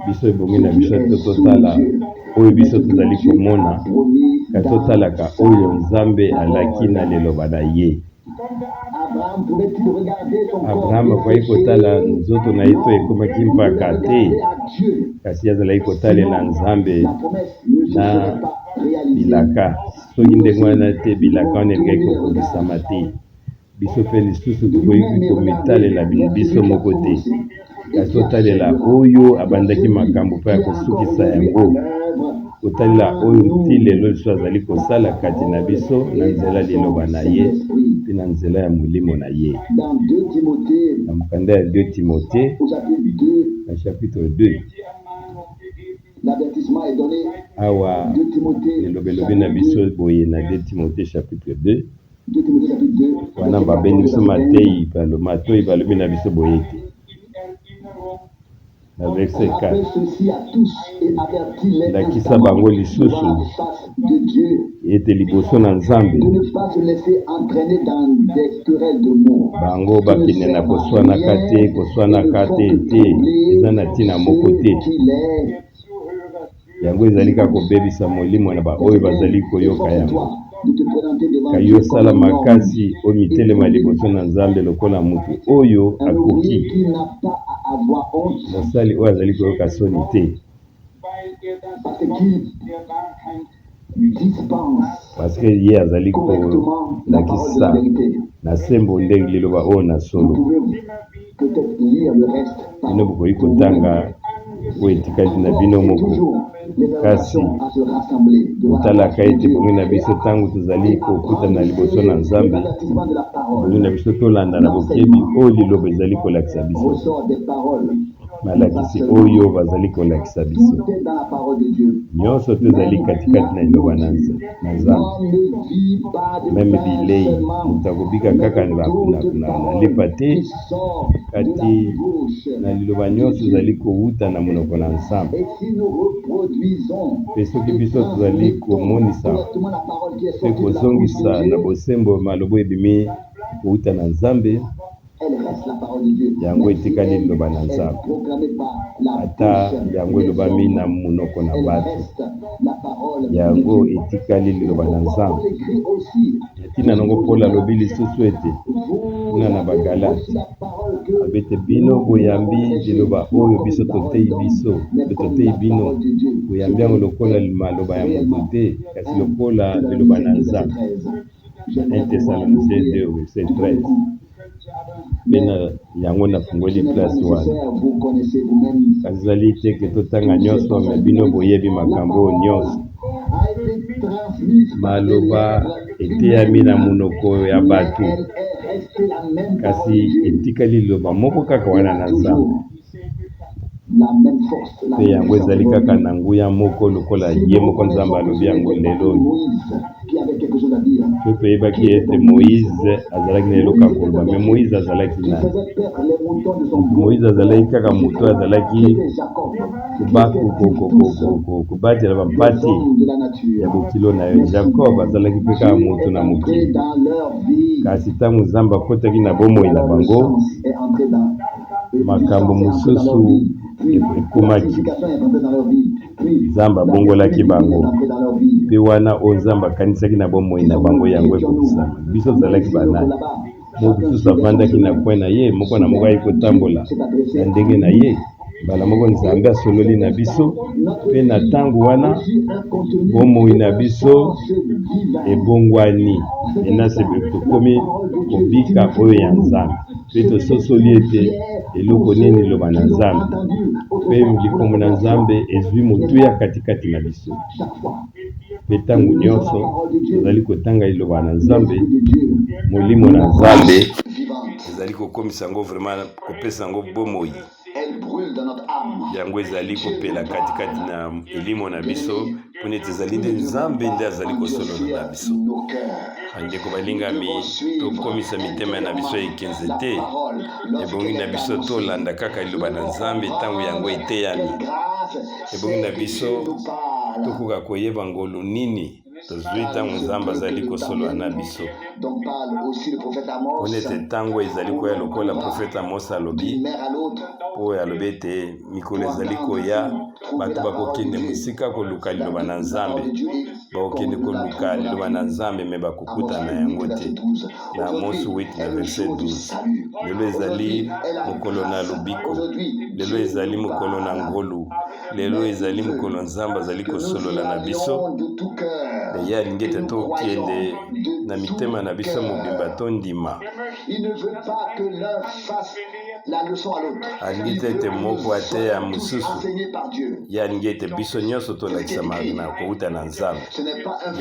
biso ebongi na biso te totala oyo biso tozali komona, kasi totalaka oyo Nzambe alaki na liloba na ye. Abraham akoki kotala nzoto na ye to ekomaki mpaka te, kasi ye azalaki kotalela Nzambe na bilaka. Soki ndenge wana te, bilaka wana elingaki kokokisama te. Biso mpe lisusu tokoki komitalela biso moko te, kasi totalela oyo abandaki makambo mpe akosukisa yango, kotalela oyo tii lelo lisusu azali kosala kati na biso na nzela ya Liloba na ye mpe na nzela ya Molimo na ye. Na mokanda ya 2 Timote na chapitre 2, awa liloba elobi na biso boye na 2 Timote chapitre 2, Wana babendi biso mateyi matoyi balobi na biso boye ete na verse 4 lakisa bango lisusu ete liboso na Nzambe bango bakende na koswanaka te koswanaka te te eza na ntina moko te Yango ezali kaka kobebisa molimo na baoyo bazali koyoka yango. Kasi yo sala makasi omitelema liboso na Nzambe lokola moto oyo akoki, mosali oyo azali koyoka soni te. Parce que ye azali kolakisa na sembo nde liloba oyo na solo. Bino bokoki kotanga oyo etikali na bino moko, kasi botalaka ete ebongi na biso ntango tozali kokutana liboso na Nzambe, ebongi na biso tolanda na bokebi oyo liloba ezali kolakisa biso. Malakisi oyo bazali kolakisa biso nyonso to ezali katikati na liloba na Nzambe. Meme bilei, moto akobika kaka na lipa te, kati na liloba nyonso ezali kowuta na monoko na Nzambe. Mpe soki biso tozali komonisa mpe kozongisa na bosembo maloba ebimi kowuta na Nzambe, Yango etikali liloba na Nzambe, ata yango elobami na monoko na bato. Yango etikali liloba na Nzambe. Na ntina nango Polo alobi lisusu ete kuna na Bagalate, alobi ete bino boyambi liloba oyo biso toteyi biso mpe toteyi bino, boyambi yango lokola maloba ya moto te, kasi lokola liloba na Nzambe. Na 1 Thessaloniciens 2 verset 13. Mpe na yango nafungoli place wana. Kasi ezali te ke totanga nyonso, me bino boyebi makambo oyo nyonso. Maloba eteyami na monoko ya bato, kasi etikali liloba moko kaka wana na Nzambe. Mpe yango ezali kaka na nguya moko lokola ye moko Nzambe alobi yango lelo oyo. Mpe toyebaki ete Moize azalaki na eloko ya koloba, me Moize azalaki nani? Moize azalaki kaka moto azalaki kobatela bampate ya bokilo na yo. Jacob azalaki mpe kaka moto na mokili, kasi ntango Nzambe akotaki na bomoi na bango, Makambo mosusu ekomaki. Nzambe abongolaki bango. Mpe wana oyo Nzambe akanisaki na bomoi na bango, yango ekokisama. Biso tozalaki banani? Moko mosusu afandaki na coin na ye, moko na moko ayei kotambola na ndenge na ye. Mbala moko Nzambe asololi na biso, mpe na ntango wana bomoi na biso ebongwani. Menase tokomi kobika oyo ya Nzambe. Mpe tososoli ete eloko nini liloba na Nzambe mpe likombo na Nzambe ezwi motuya katikati na biso. Mpe ntango nyonso tozali kotanga liloba na Nzambe, Molimo na Nzambe ezali kokomisa yango vraiment, kopesa yango bomoi. Yango ezali kopela katikati na elimo na biso, mpo neti ezali nde Nzambe nde azali kosolola na biso. Bandeko balingami, tokomisa mitema na biso ekenze te. Ebongi na biso tolanda kaka liloba na Nzambe ntango yango eteyami. Ebongi na biso tokoka koyeba ngolu nini. Tozwi ntango Nzambe azali kosolola na biso. Pona ete ntango ezali koya lokola profeta Amos alobi, oyo alobi ete mikolo ezali koya bato bakokende mosika koluka liloba na Nzambe, bakokende koluka liloba na Nzambe me bakokutana yango te. Na Amos 8 na verset 12. Lelo ezali mokolo na lobiko, lelo ezali mokolo na ngolu. Lelo ezali mokolo Nzambe azali kosolola na biso. Ye alingi ete tokende na mitema na biso mobimba tondima. Alingi te ete moko ateya mosusu. Ye alingi ete biso nyonso tolakisama na kouta na Nzambe.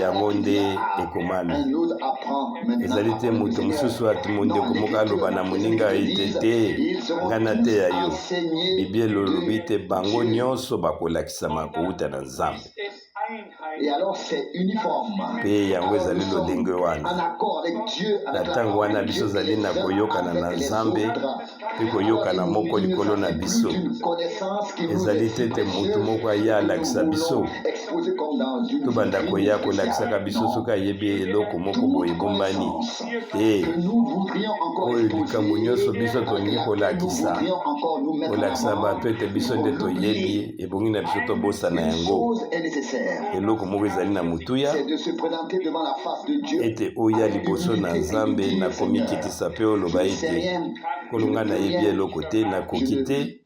Yango nde ekomami. Ezali te moto mosusu ati mondeko moko aloba na moninga ete te ngai nateya yo. Biblia elolobi ete bango nyonso bakolakisama kouta na Nzambe. Mpe yango ezali lolenge wana. Na ntango wana biso tozali na koyokana na Nzambe mpe koyokana moko likolo na biso. Ezali te ete moto moko aya alakisa biso, tobanda koya kolakisaka biso soki ayebi eloko moko boye ebombani te. Oyo likambo nyonso biso tolingi kolakisa, kolakisa bato ete biso nde toyebi, ebongi na biso tobosana yango. Eloko moko ezali na motuya ete oya liboso na Nzambe na komikitisa mpe oloba ete, Nkolo, ngai nayebi eloko te, nakoki te.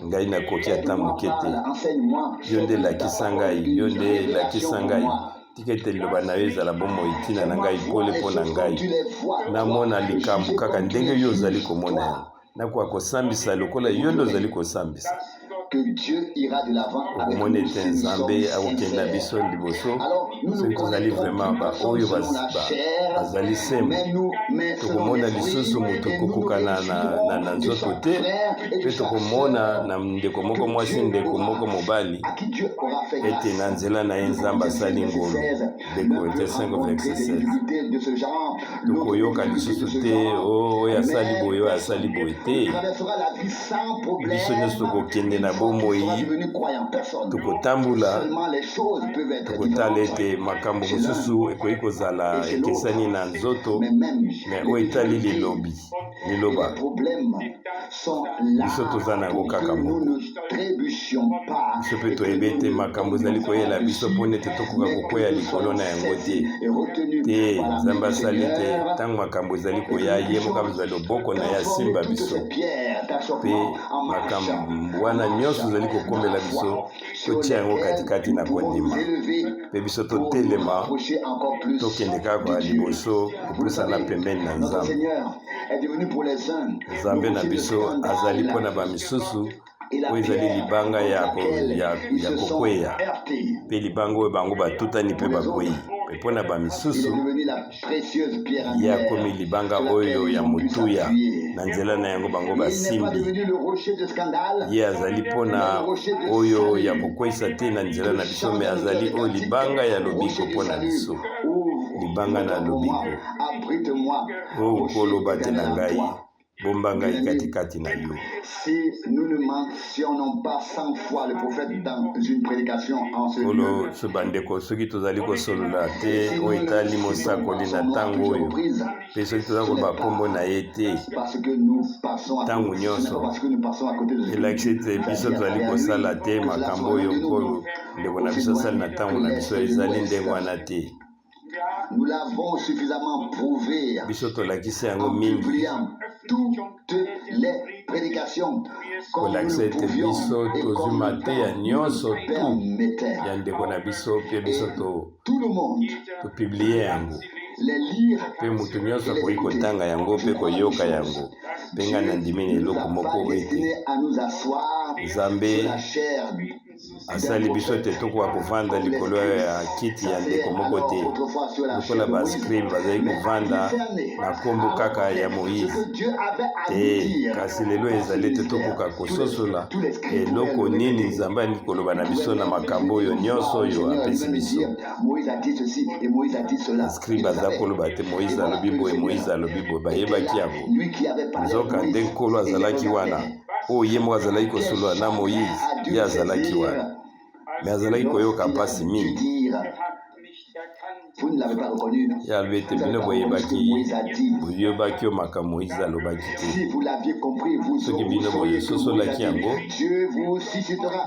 Ngai nakoki ata moke te. Yo nde lakisa ngai, yo nde lakisa ngai. Tika ete liloba na yo ezala bomoi ntina na ngai, pole mpo na ngai. Namona likambo kaka ndenge yo ozali komona yango. Nakoka kosambisa lokola yo nde ozali kosambisa. Okomona ete Nzambe akokende na biso liboso soki tozali vraiment baoyo bazali sembo. Tokomona lisusu moto kokokana na nzoto te, mpe tokomona na ndeko moko mwasi, ndeko moko mobali, ete na nzela na ye Nzambe asali ngolu. 2 Corinthiens 5 verset 16. Tokoyoka lisusu te oh, oyo asali boye, oyo asali boye te. Biso nyonso tokokende na bomoi, tokotambola, tokotala ete makambo mosusu ekoki kozala ekesani na nzoto, me oyo etali lilobi liloba biso toza na yango kaka moko. Biso mpe toyebi ete makambo ezali koyela biso mpo nete tokoka kokweya likolo na yango te. Te, Nzambe asali te ntango makambo ezali koya, ye moko azwa loboko na ye asimba biso, mpe makambo wana nyonso ezali kokomela biso totia yango katikati na kondima, mpe biso totelema, tokende kaka liboso kopusana pembeni na Nzambe. Nzambe na biso azali mpo na bamisusu oyo ezali libanga ya, ya, ya kokweya, mpe libanga oyo bango batutani mpe bakwei. Mpe mpo na bamisusu ye akomi libanga oyo ya motuya, na nzela na yango bango basimbi. Ye azali mpo na oyo ya kokweisa te na nzela na biso, me azali oyo libanga ya lobiko mpo na biso, libanga na lobiko. O Nkolo, batela ngai, bomba ngai katikati na yo. Nkolo, so bandeko, soki tozali kosolola te oyo etali mosakoli na ntango oyo, mpe soki tozali koloba nkombo na ye te ntango nyonso, elakisi ete biso tozali kosala te makambo oyo Nkolo ndeko na biso asali na ntango na biso. Ezali ndenge wana te. Nous l'avons suffisamment prouvé Biso tolakisi yango en mingi publiant toutes les prédications comme nous kolakisa le ete pouvions biso et tozwi comme le mateya temps nous nyonso le tu permettait. ya ndeko na biso mpe biso Et to tout le monde topiblie yango les lire mpe moto nyonso et les akoki écouter. kotanga yango Je mpe crois à une koyoka chose. yango. Mpe ngai Dieu nandimi na ne nous eloko a moko pas ete destinés à nous asseoir sur Nzambe la chaire asali biso ete tokoka kovanda likolo ya kiti ya ndeko moko te, lokola baskribe bazali kovanda na nkombo kaka ya Moize te. Kasi lelo ezali ete tokoka kososola eloko nini Nzambe alingi koloba na biso na makambo oyo nyonso oyo apesi biso. Baskribe baza koloba te Moize alobi boye, Moize alobi boye, bayebaki yango. Nzokande Nkolo azalaki wana. Oyo ye moko azalaki kosolola na Moize, ye azalaki wana. Me azalaki koyoka mpasi mingi. Ye alobi ete bino boyebaki, boyebaki oyo makambo Moize alobaki te. Soki bino bososolaki yango,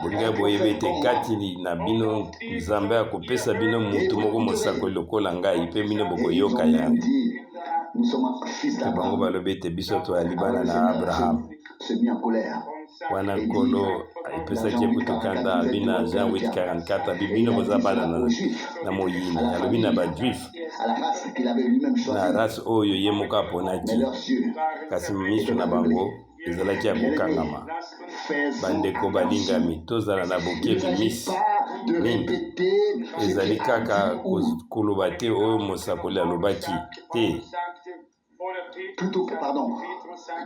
bolingaki boyebi ete kati na bino Nzambe akopesa bino moto moko mosakoli lokola ngai, mpe bino bokoyoka yango. Mpe bango balobi ete biso toyali bana na Abraham. Wana Nkolo epesaki ye kutu kanda, abi na Jean 8:44, abi bino boza bana na moyini, alobi na bajuif, na race oyo ye moko aponaki, kasi miso na bango ezalaki ya kokangama. Bandeko balingami, tozala na bokebi mis mingi. Ezali kaka koloba te oyo mosakoli alobaki te. Plutôt, pardon,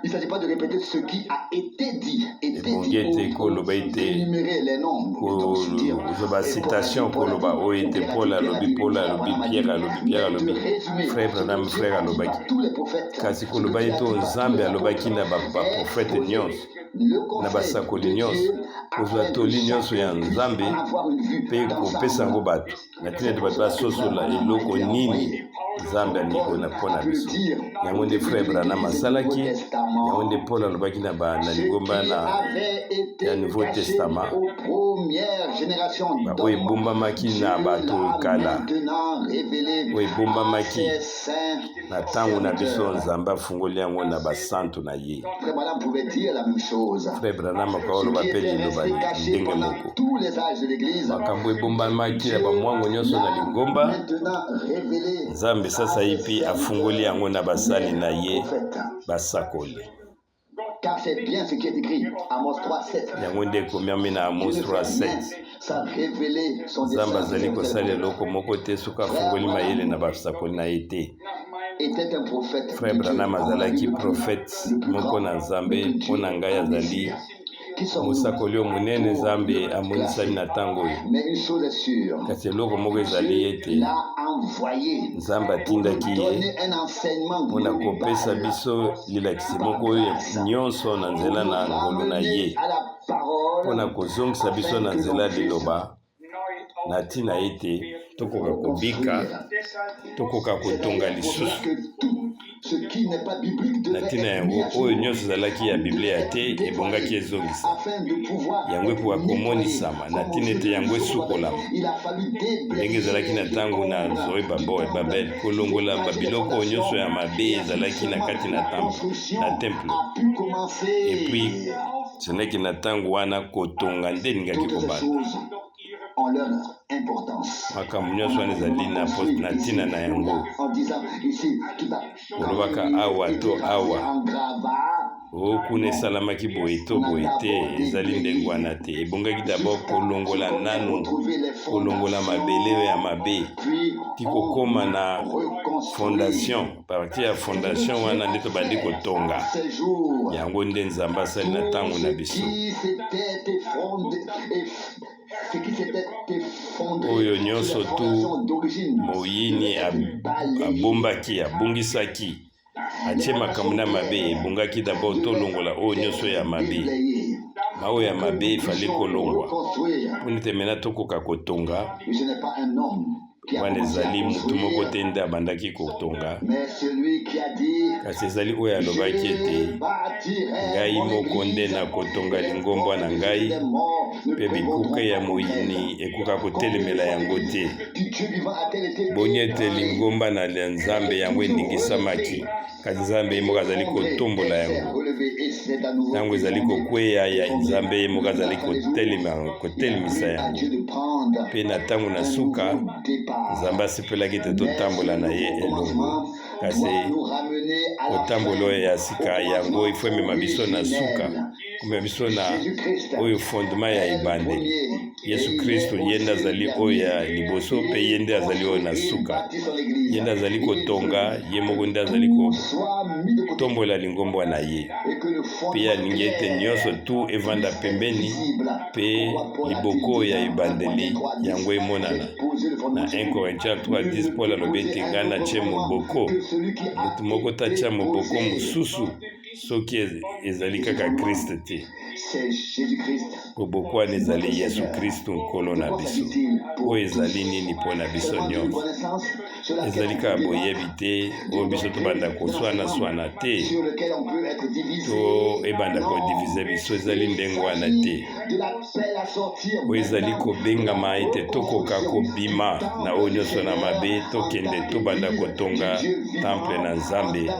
il ne s'agit pas de répéter ce qui a été dit, été Ebongi dit ete ou koloba ete énumérer les noms, kozwa bacitation, koloba oyo ete Paul alobi, Paul alobi, Pierre alobi, Pierre alobi, frère Branham, frère alobaki, kasi koloba ete oyo Nzambe alobaki na baprofete nyonso, na basakoli nyonso, kozwa toli nyonso ya Nzambe mpe kopesa yango bato na ntina ete bato basosola eloko nini Nzambe alingi kona mpo na biso. Yango nde frère Branham asalaki, yango nde Paul alobaki na ba na lingomba na ya Nouveau Testament, oyo ebombamaki na bato kala, oyo ebombamaki na ntango na biso, Nzambe afungoli yango na basantu na ye. Frère Branham akoloba mpe liloba ndenge moko. Makambo ebombamaki na bamwango nyonso na lingomba, Nzambe sasaipi afungoli yango na basali na ye basakoli. Car c'est bien ce qui est écrit, Amos 3, 7. Yango nde ekomiami na Amos 3, 7. Nzambe azali kosala eloko moko te soki afungoli mayele na basakoli na ye te. Frère Branham azalaki prophète moko na Nzambe. Mpo na ngai azali mosakoli oyo monene Nzambe amonisami na ntango oyo. Kasi eloko moko ezali ete Nzambe atindaki ye mpo na kopesa biso lilakisi moko oyo nyonso na nzela na ngolu na ye, mpo na kozongisa biso na nzela ya liloba, na ntina ete tokoka kobika, tokoka kotonga lisusu. Na ntina yango, oyo nyonso ezalaki ya Biblia te ebongaki ezongisa yango, ekoka komonisama na ntina ete yango esukolama ndenge ezalaki na ntango na Zoe Babel, kolongola babiloko oyo nyonso ya mabe ezalaki na kati na temple. Epuis seneki na ntango wana kotonga nde elingaki kobanda. Makambo nyonso wana ezali na ntina na yango. Kolobaka awa to awa, o kuna esalamaki boye to boye te, ezali ndenge wana te. Ebongaki dabord kolongola nanu, kolongola mabele oyo ya mabe ti kokoma na fondation. Partir ya fondation wana nde tobandi kotonga. Yango nde Nzambe asali na ntango na biso. Oyo nyonso tu moyini abombaki, abungisaki, atie makambo na mabe, ebongaki dabord tolongola oyo nyonso ya mabe. Ma oyo ya mabe efali kolongwa mpo nete mena tokoka kotonga. Wana ezali motu moko te nde abandaki kotonga, kasi ezali oyo alobaki ete, Ngai moko nde nakotonga lingomba na ngai, mpe bikuke ya moyini ekoka kotelemela yango te. Boni ete lingomba na Nzambe yango eningisamaki, kasi Nzambe ye moko azali kotombola yango. Ntango ezali kokweya, ya Nzambe ye moko azali kotelemisa yango. Mpe na ntango na suka, Nzambe asepelaki ete totambola na ye elongo. Kasi kotambola oyo ya sika yango ifo emema biso na suka, komema biso na oyo fondement ya ebandeli. Yesu Kristo ye nde azali oyo ya liboso mpe ye nde azali oyo na suka. Ye nde azali kotonga, ye moko nde azali kotombola lingomba na ye. Mpe ye alingi ete nyonso tu evanda pembeni mpe liboko ya ebandeli yango emonana. Na 1 Corinthiens 3:10 Paul alobi ete ngai natie moboko, moto moko te atia moboko mosusu soki ezali kaka Christ te. Po boko wana ezali Yesu Kristu Nkolo na biso. Oyo ezali nini mpo na biso nyonso? Ezali kaka boyebi te oyo biso tobanda koswana-swana te to ebanda kodivize biso, ezali ndenge wana te. Oyo ezali kobengama ete tokoka kobima na oyo nyonso na mabe, tokende tobanda kotonga temple na Nzambe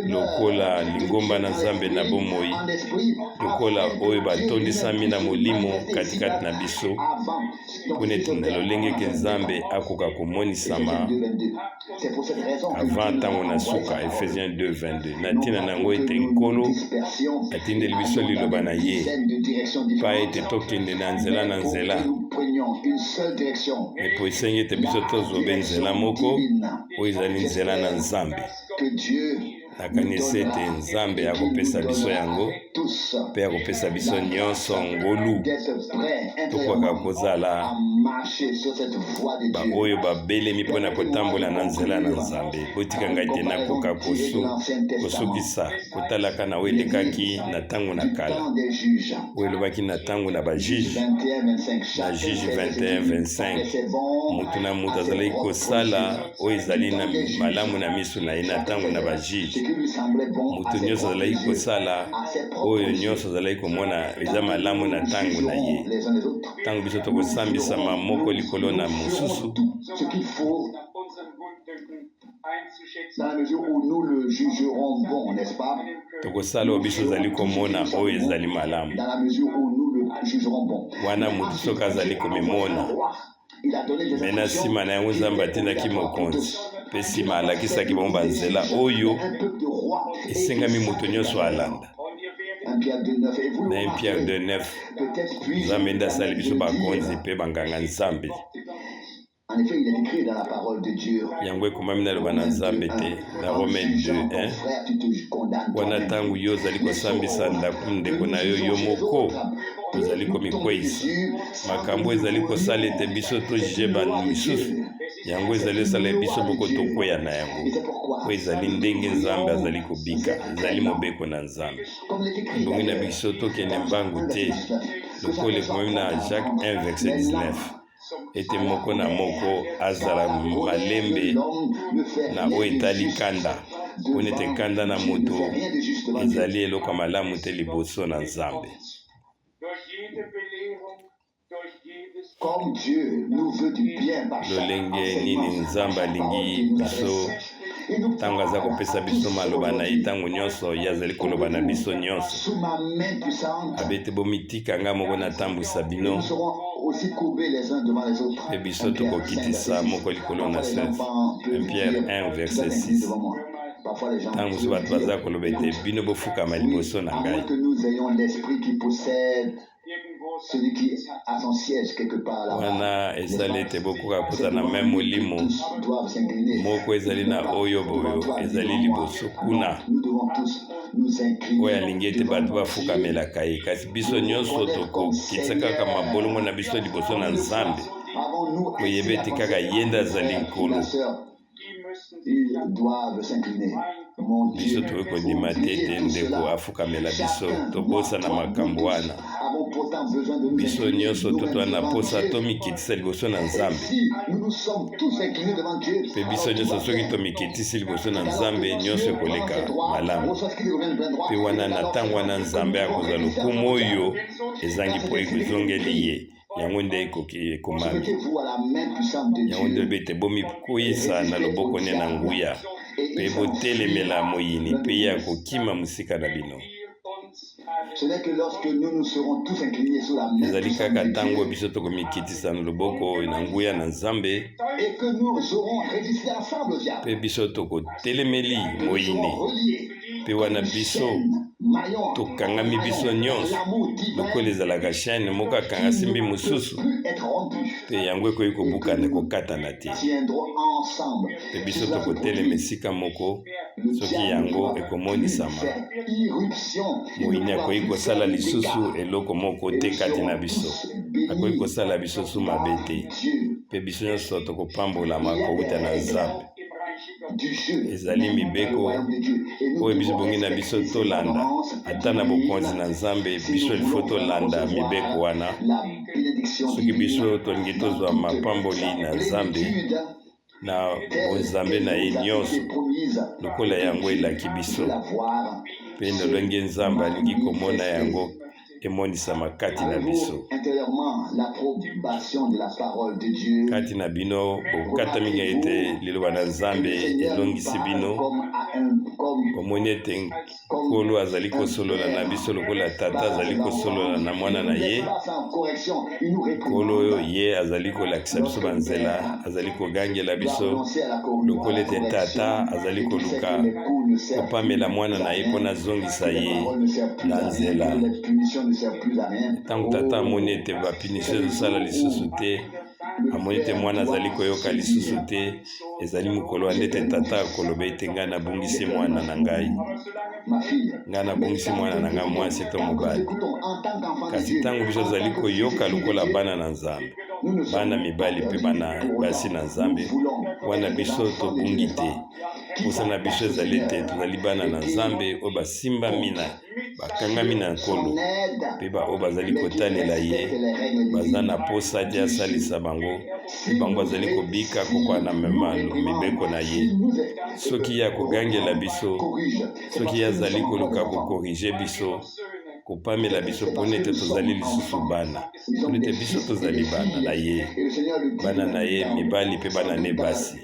lokola lingomba na Nzambe na bomoi, lokola oyo batondisami na Molimo katikati na biso, mpo ete na lolenge ke Nzambe akoka komonisama avant ntango na suka. Ephésiens 2:22. Na ntina na yango ete Nkolo atindeli biso liloba na ye pa ete tokende na nzela na nzela, epo esengi ete biso tozobe nzela moko oyo ezali nzela na Nzambe. Nakanisi ete Nzambe akopesa biso yango mpe akopesa biso nyonso ngolu tokoka kozala baoyo babelemi mpo na kotambola na nzela na Nzambe. Botika ngai te nakoka kosukisa kotalaka na oyo elekaki na ntango na kala, oyo elobaki na ntango na bajuge, na Juge 21 25: moto na moto azalaki kosala oyo ezali na malamu na miso na ye. Na ntango na bajuge, moto nyonso azalaki kosala oyo nyonso azalaki komona eza malamu na ntango na ye. Ntango biso tokosambisama moko likolo na mosusu, Dans la mesure où nous le jugerons bon, n'est-ce pas? Tokosala oyo biso ozali komona oyo ezali malamu. Dans la mesure où nous le jugerons bon. Wana moto soki azali komimona me na nsima na yango, Nzambe atindaki mokonzi mpe nsima alakisaki bango banzela oyo esengami moto nyonso alanda. Na 1 Pierre 2:9, Nzambe nde asali biso bakonzi mpe banganga Nzambe. En effet, il est écrit dans la parole de Dieu. Yango ekomami na loba na Nzambe te na Romain 2:1: wana ntango yo ozali kosambisa ndako ndeko na yo, yo moko ozali komikweyisa. Makambo ezali kosala ete biso tojuge bato misusu, yango ezali osala biso moko tokweya na yango. Oyo ezali ndenge Nzambe azali kobika, ezali mobeko na Nzambe. Ebongi na biso tokende mbangu te, lokola ekomami na Jacques 1 verset 19 ete moko na moko azala malembe na oyo etali kanda, mpona ete kanda na moto ezali eloko ya malamu te liboso na Nzambe. Comme Dieu nous veut du bien par chaque Lolenge nini Nzambe alingi biso ntango aza kopesa biso maloba na ye? Ntango nyonso ye azali koloba na biso nyonso, Sous ma main puissante, abete bomitika nga moko natambwisa bino. Nous serons aussi courbés les uns devant les autres. Mpe biso tokokitisa moko likolo na se. 1 Pierre 1 verset 6. Ntango mosusu bato baza koloba ete bino bofukama liboso na À ngai. Moins que nous ayons l'esprit qui possède celui qui a son siège quelque part là-bas. Wana ezali ete bokoka kozala na même molimo moko ezali na oyo boyo ezali liboso kuna, oyo alingi ete bato bafukamelaka ye. Kasi biso nyonso tokokitisa kaka mabolongo na biso liboso na Nzambe, koyeba ete kaka ye nde azali Nkolo. Biso tokoki kondima te ete ndeko afukamela biso. Tobosana makambo wana. Biso nyonso totwa na posa tomikitisa liboso na Nzambe. Mpe biso nyonso soki tomikitisi liboso na Nzambe, nyonso ekoleka malamu. Mpe wana na ntango wana Nzambe akozwa lokumu oyo ezangi mpo ekozongeli ye. Yango nde ekoki ekomami. Yango nde elobi ete bomikweyisa na loboko ne na nguya mpe botelemela moyini, mpe ye akokima mosika na bino. Ezali kaka ntango biso tokomikitisa na loboko na nguya na Nzambe mpe biso tokotelemeli moyini, mpe wana biso tokangami biso nyonso lokola ezalaka chaîne, moko akanga simbi mosusu, mpe yango ekoki kobukana, kokatana te. Mpe biso tokotelema esika moko. Soki yango ekomonisama, moyini akoki kosala lisusu eloko moko te kati na biso, akoki kosala biso su mabe te, mpe biso nyonso tokopambolama kowuta na Nzambe. Ezali mibeko oyo biso ebongi na biso tolanda. Ata na bokonzi na Nzambe, biso ilfo tolanda mibeko wana. Soki biso tolingi tozwa mapamboli na Nzambe na bonzambe na ye nyonso lokola yango elaki biso, mpe lolenge Nzambe alingi komona yango emonisama kati na biso. Kati na bino bokata mingi ete liloba na Nzambe elongisi bino. Bomoni ete Nkolo azali kosolola na biso lokola tata azali kosolola na mwana na ye. Nkolo oyo ye azali kolakisa biso banzela, azali kogangela biso lokola ete tata azali koluka kopamela mwana na ye mpo na azongisa ye na nzela. Ntango tata amoni ete bapinisio ezosala lisusu te, amoni ete mwana azali koyoka lisusu te, ezali mokolo wana ete tata akoloba ete ngai nabungisi mwana na ngai, ngai nabungisi mwana na ngai mwasi to mobali. Kasi ntango biso tozali koyoka lokola bana na Nzambe, bana mibali mpe bana basi na Nzambe, wana biso tobungi te. Mposa na biso ezali ete tozali bana na Nzambe oyo basimbami na bakangami na Nkolo, mpe baoyo bazali kotalela ye baza na mposa te asalisa bango, mpe bango bazali kobika kokoka na mibeko na ye. Soki ye akogangela biso, soki ye azali koluka kokorige biso, kopamela biso mpo ete tozali lisusu bana, mpo ete biso tozali bana na ye, bana na ye mibali mpe bana ne basi.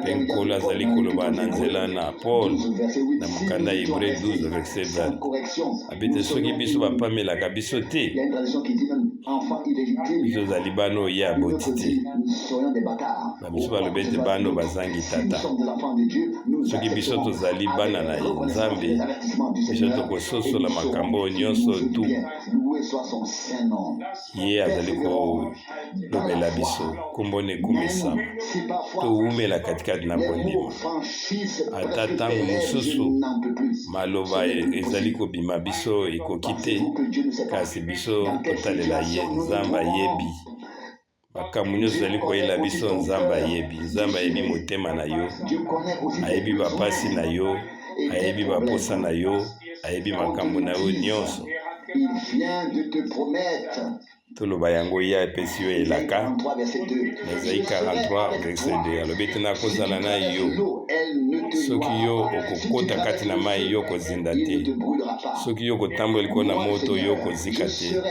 Mpe Nkolo azali koloba na nzela na Paul na mokanda ya Hebre 12 verset 20 abi te soki biso bapamelaka biso te, biso ozali bana oyo ye aboti te. Bamosusu balobi ete bana oyo bazangi tata. Soki biso tozali bana na ye Nzambe, biso tokososola makambo oyo nyonso tu ye azali kolobela biso. Nkombo na ekumisama. Towumela katikati na kondima, ata ntango mosusu maloba ezali kobima biso ekoki te, kasi biso totalela ye. Nzambe ayebi makambo nyonso ezali koyela biso. Nzambe ayebi, Nzambe ayebi motema na yo, ayebi bapasi na yo, ayebi baposa na yo, ayebi makambo na yo nyonso. Toloba yango, ye apesi yo elaka. Na Ezayi 43 verset 2 alobi ete nakozala na yo, soki yo okokota kati na mai, yo okozinda te, soki yo okotambola likolo na moto, yo okozika te.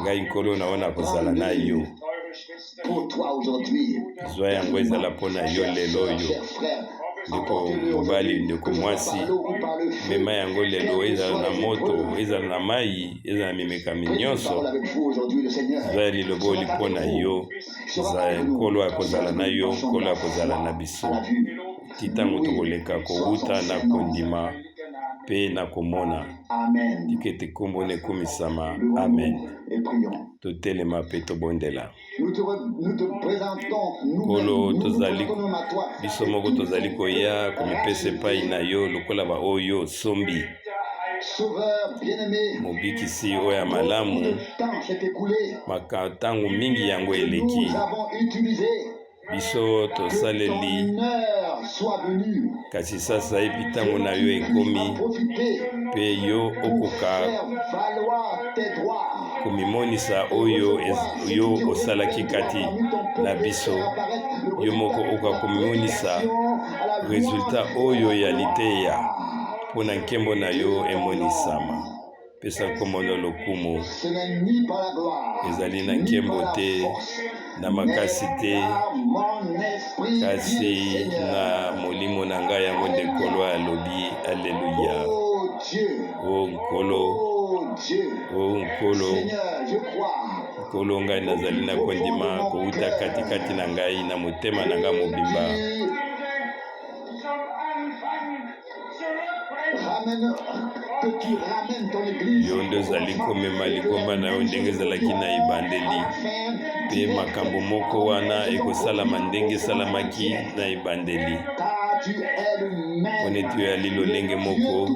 Ngai Nkolo na yo nakozala na yo. Zwa yango ezala mpo na yo lelo oyo, ndeko mobali, ndeko mwasi, mema yango lelo, ezala na moto, ezala na mai, ezala na mimekami nyonso. Zwa liloba oli mpo na yo. Nkolo akozala na yo, Nkolo akozala na biso ti ntango tokoleka kowuta na kondima mpe na komona. Tika ete nkombo na ekumisama. Amen. Totelema mpe tobondela. Nkolo, tozali biso moko tozali koya komipesa epai na yo lokola baoyo osombi. Mobikisi oyo ya malamu, ntango mingi yango eleki, biso tosaleli, kasi sasaipi ntango na yo ekomi, mpe yo okoka komimonisa oyo yo osalaki kati na biso. Yo moko okoka komimonisa resultat oyo ya liteya mpo na nkembo na yo emonisama. Pesa nkombo na lokumu. Ezali na nkembo te, na makasi te, kasi na molimo na ngai. Yango nde Nkolo alobi. Aleluya. O Nkolo, o Nkolo, Nkolo, ngai nazali na kondima kowuta katikati na ngai, na motema na ngai mobimba. Yo nde ozali komema lingomba na yo ndenge ezalaki na ebandeli, mpe makambo moko wana ekosalama ndenge esalamaki na ebandeli. Mpo neti oyo ali lolenge moko,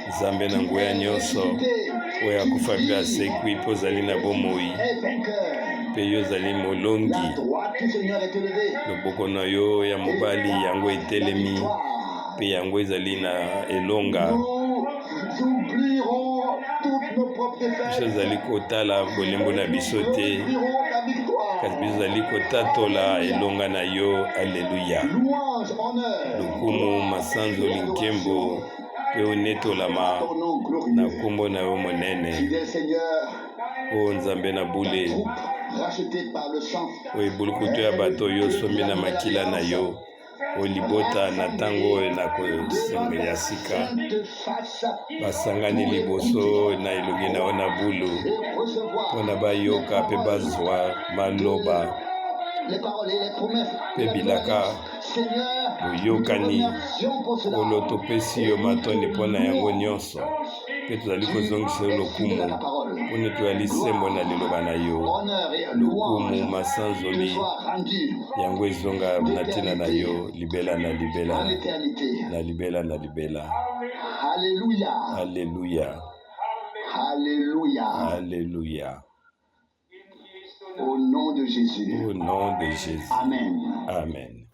Nzambe na nguya nyonso, oyo akufa mpe asekwi mpe ozali na bomoi. Mpe yo ozali molongi. Loboko na yo ya mobali yango etelemi, mpe yango ezali na elonga. Biso ezali kotala bolembo na biso te, kasi biso ezali kotatola elonga na yo. Aleluya! Lokumu, masanzoli, nkembo mpe onetolama na nkombo na yo monene. O Nzambe na bule, oyo ebulukutu ya bato oyo osombi na makila na yo, oyo libota na ntango oyo na kosenga ya sika basangani liboso na elongi na yo na bulu mpo na bayoka mpe bazwa maloba mpe bilaka boyokani. Nkolo, topesi yo matondi mpo na yango nyonso mpe tozali kozongisa yo lokumu mpo nde tozali sembo na liloba na yo. Lokumu, masanzoli yango ezonga na ntina na yo libela na libela na libela na libela. Alleluya, alleluya. Au nom de Jésus. Au nom de Jésus. Amen. Amen.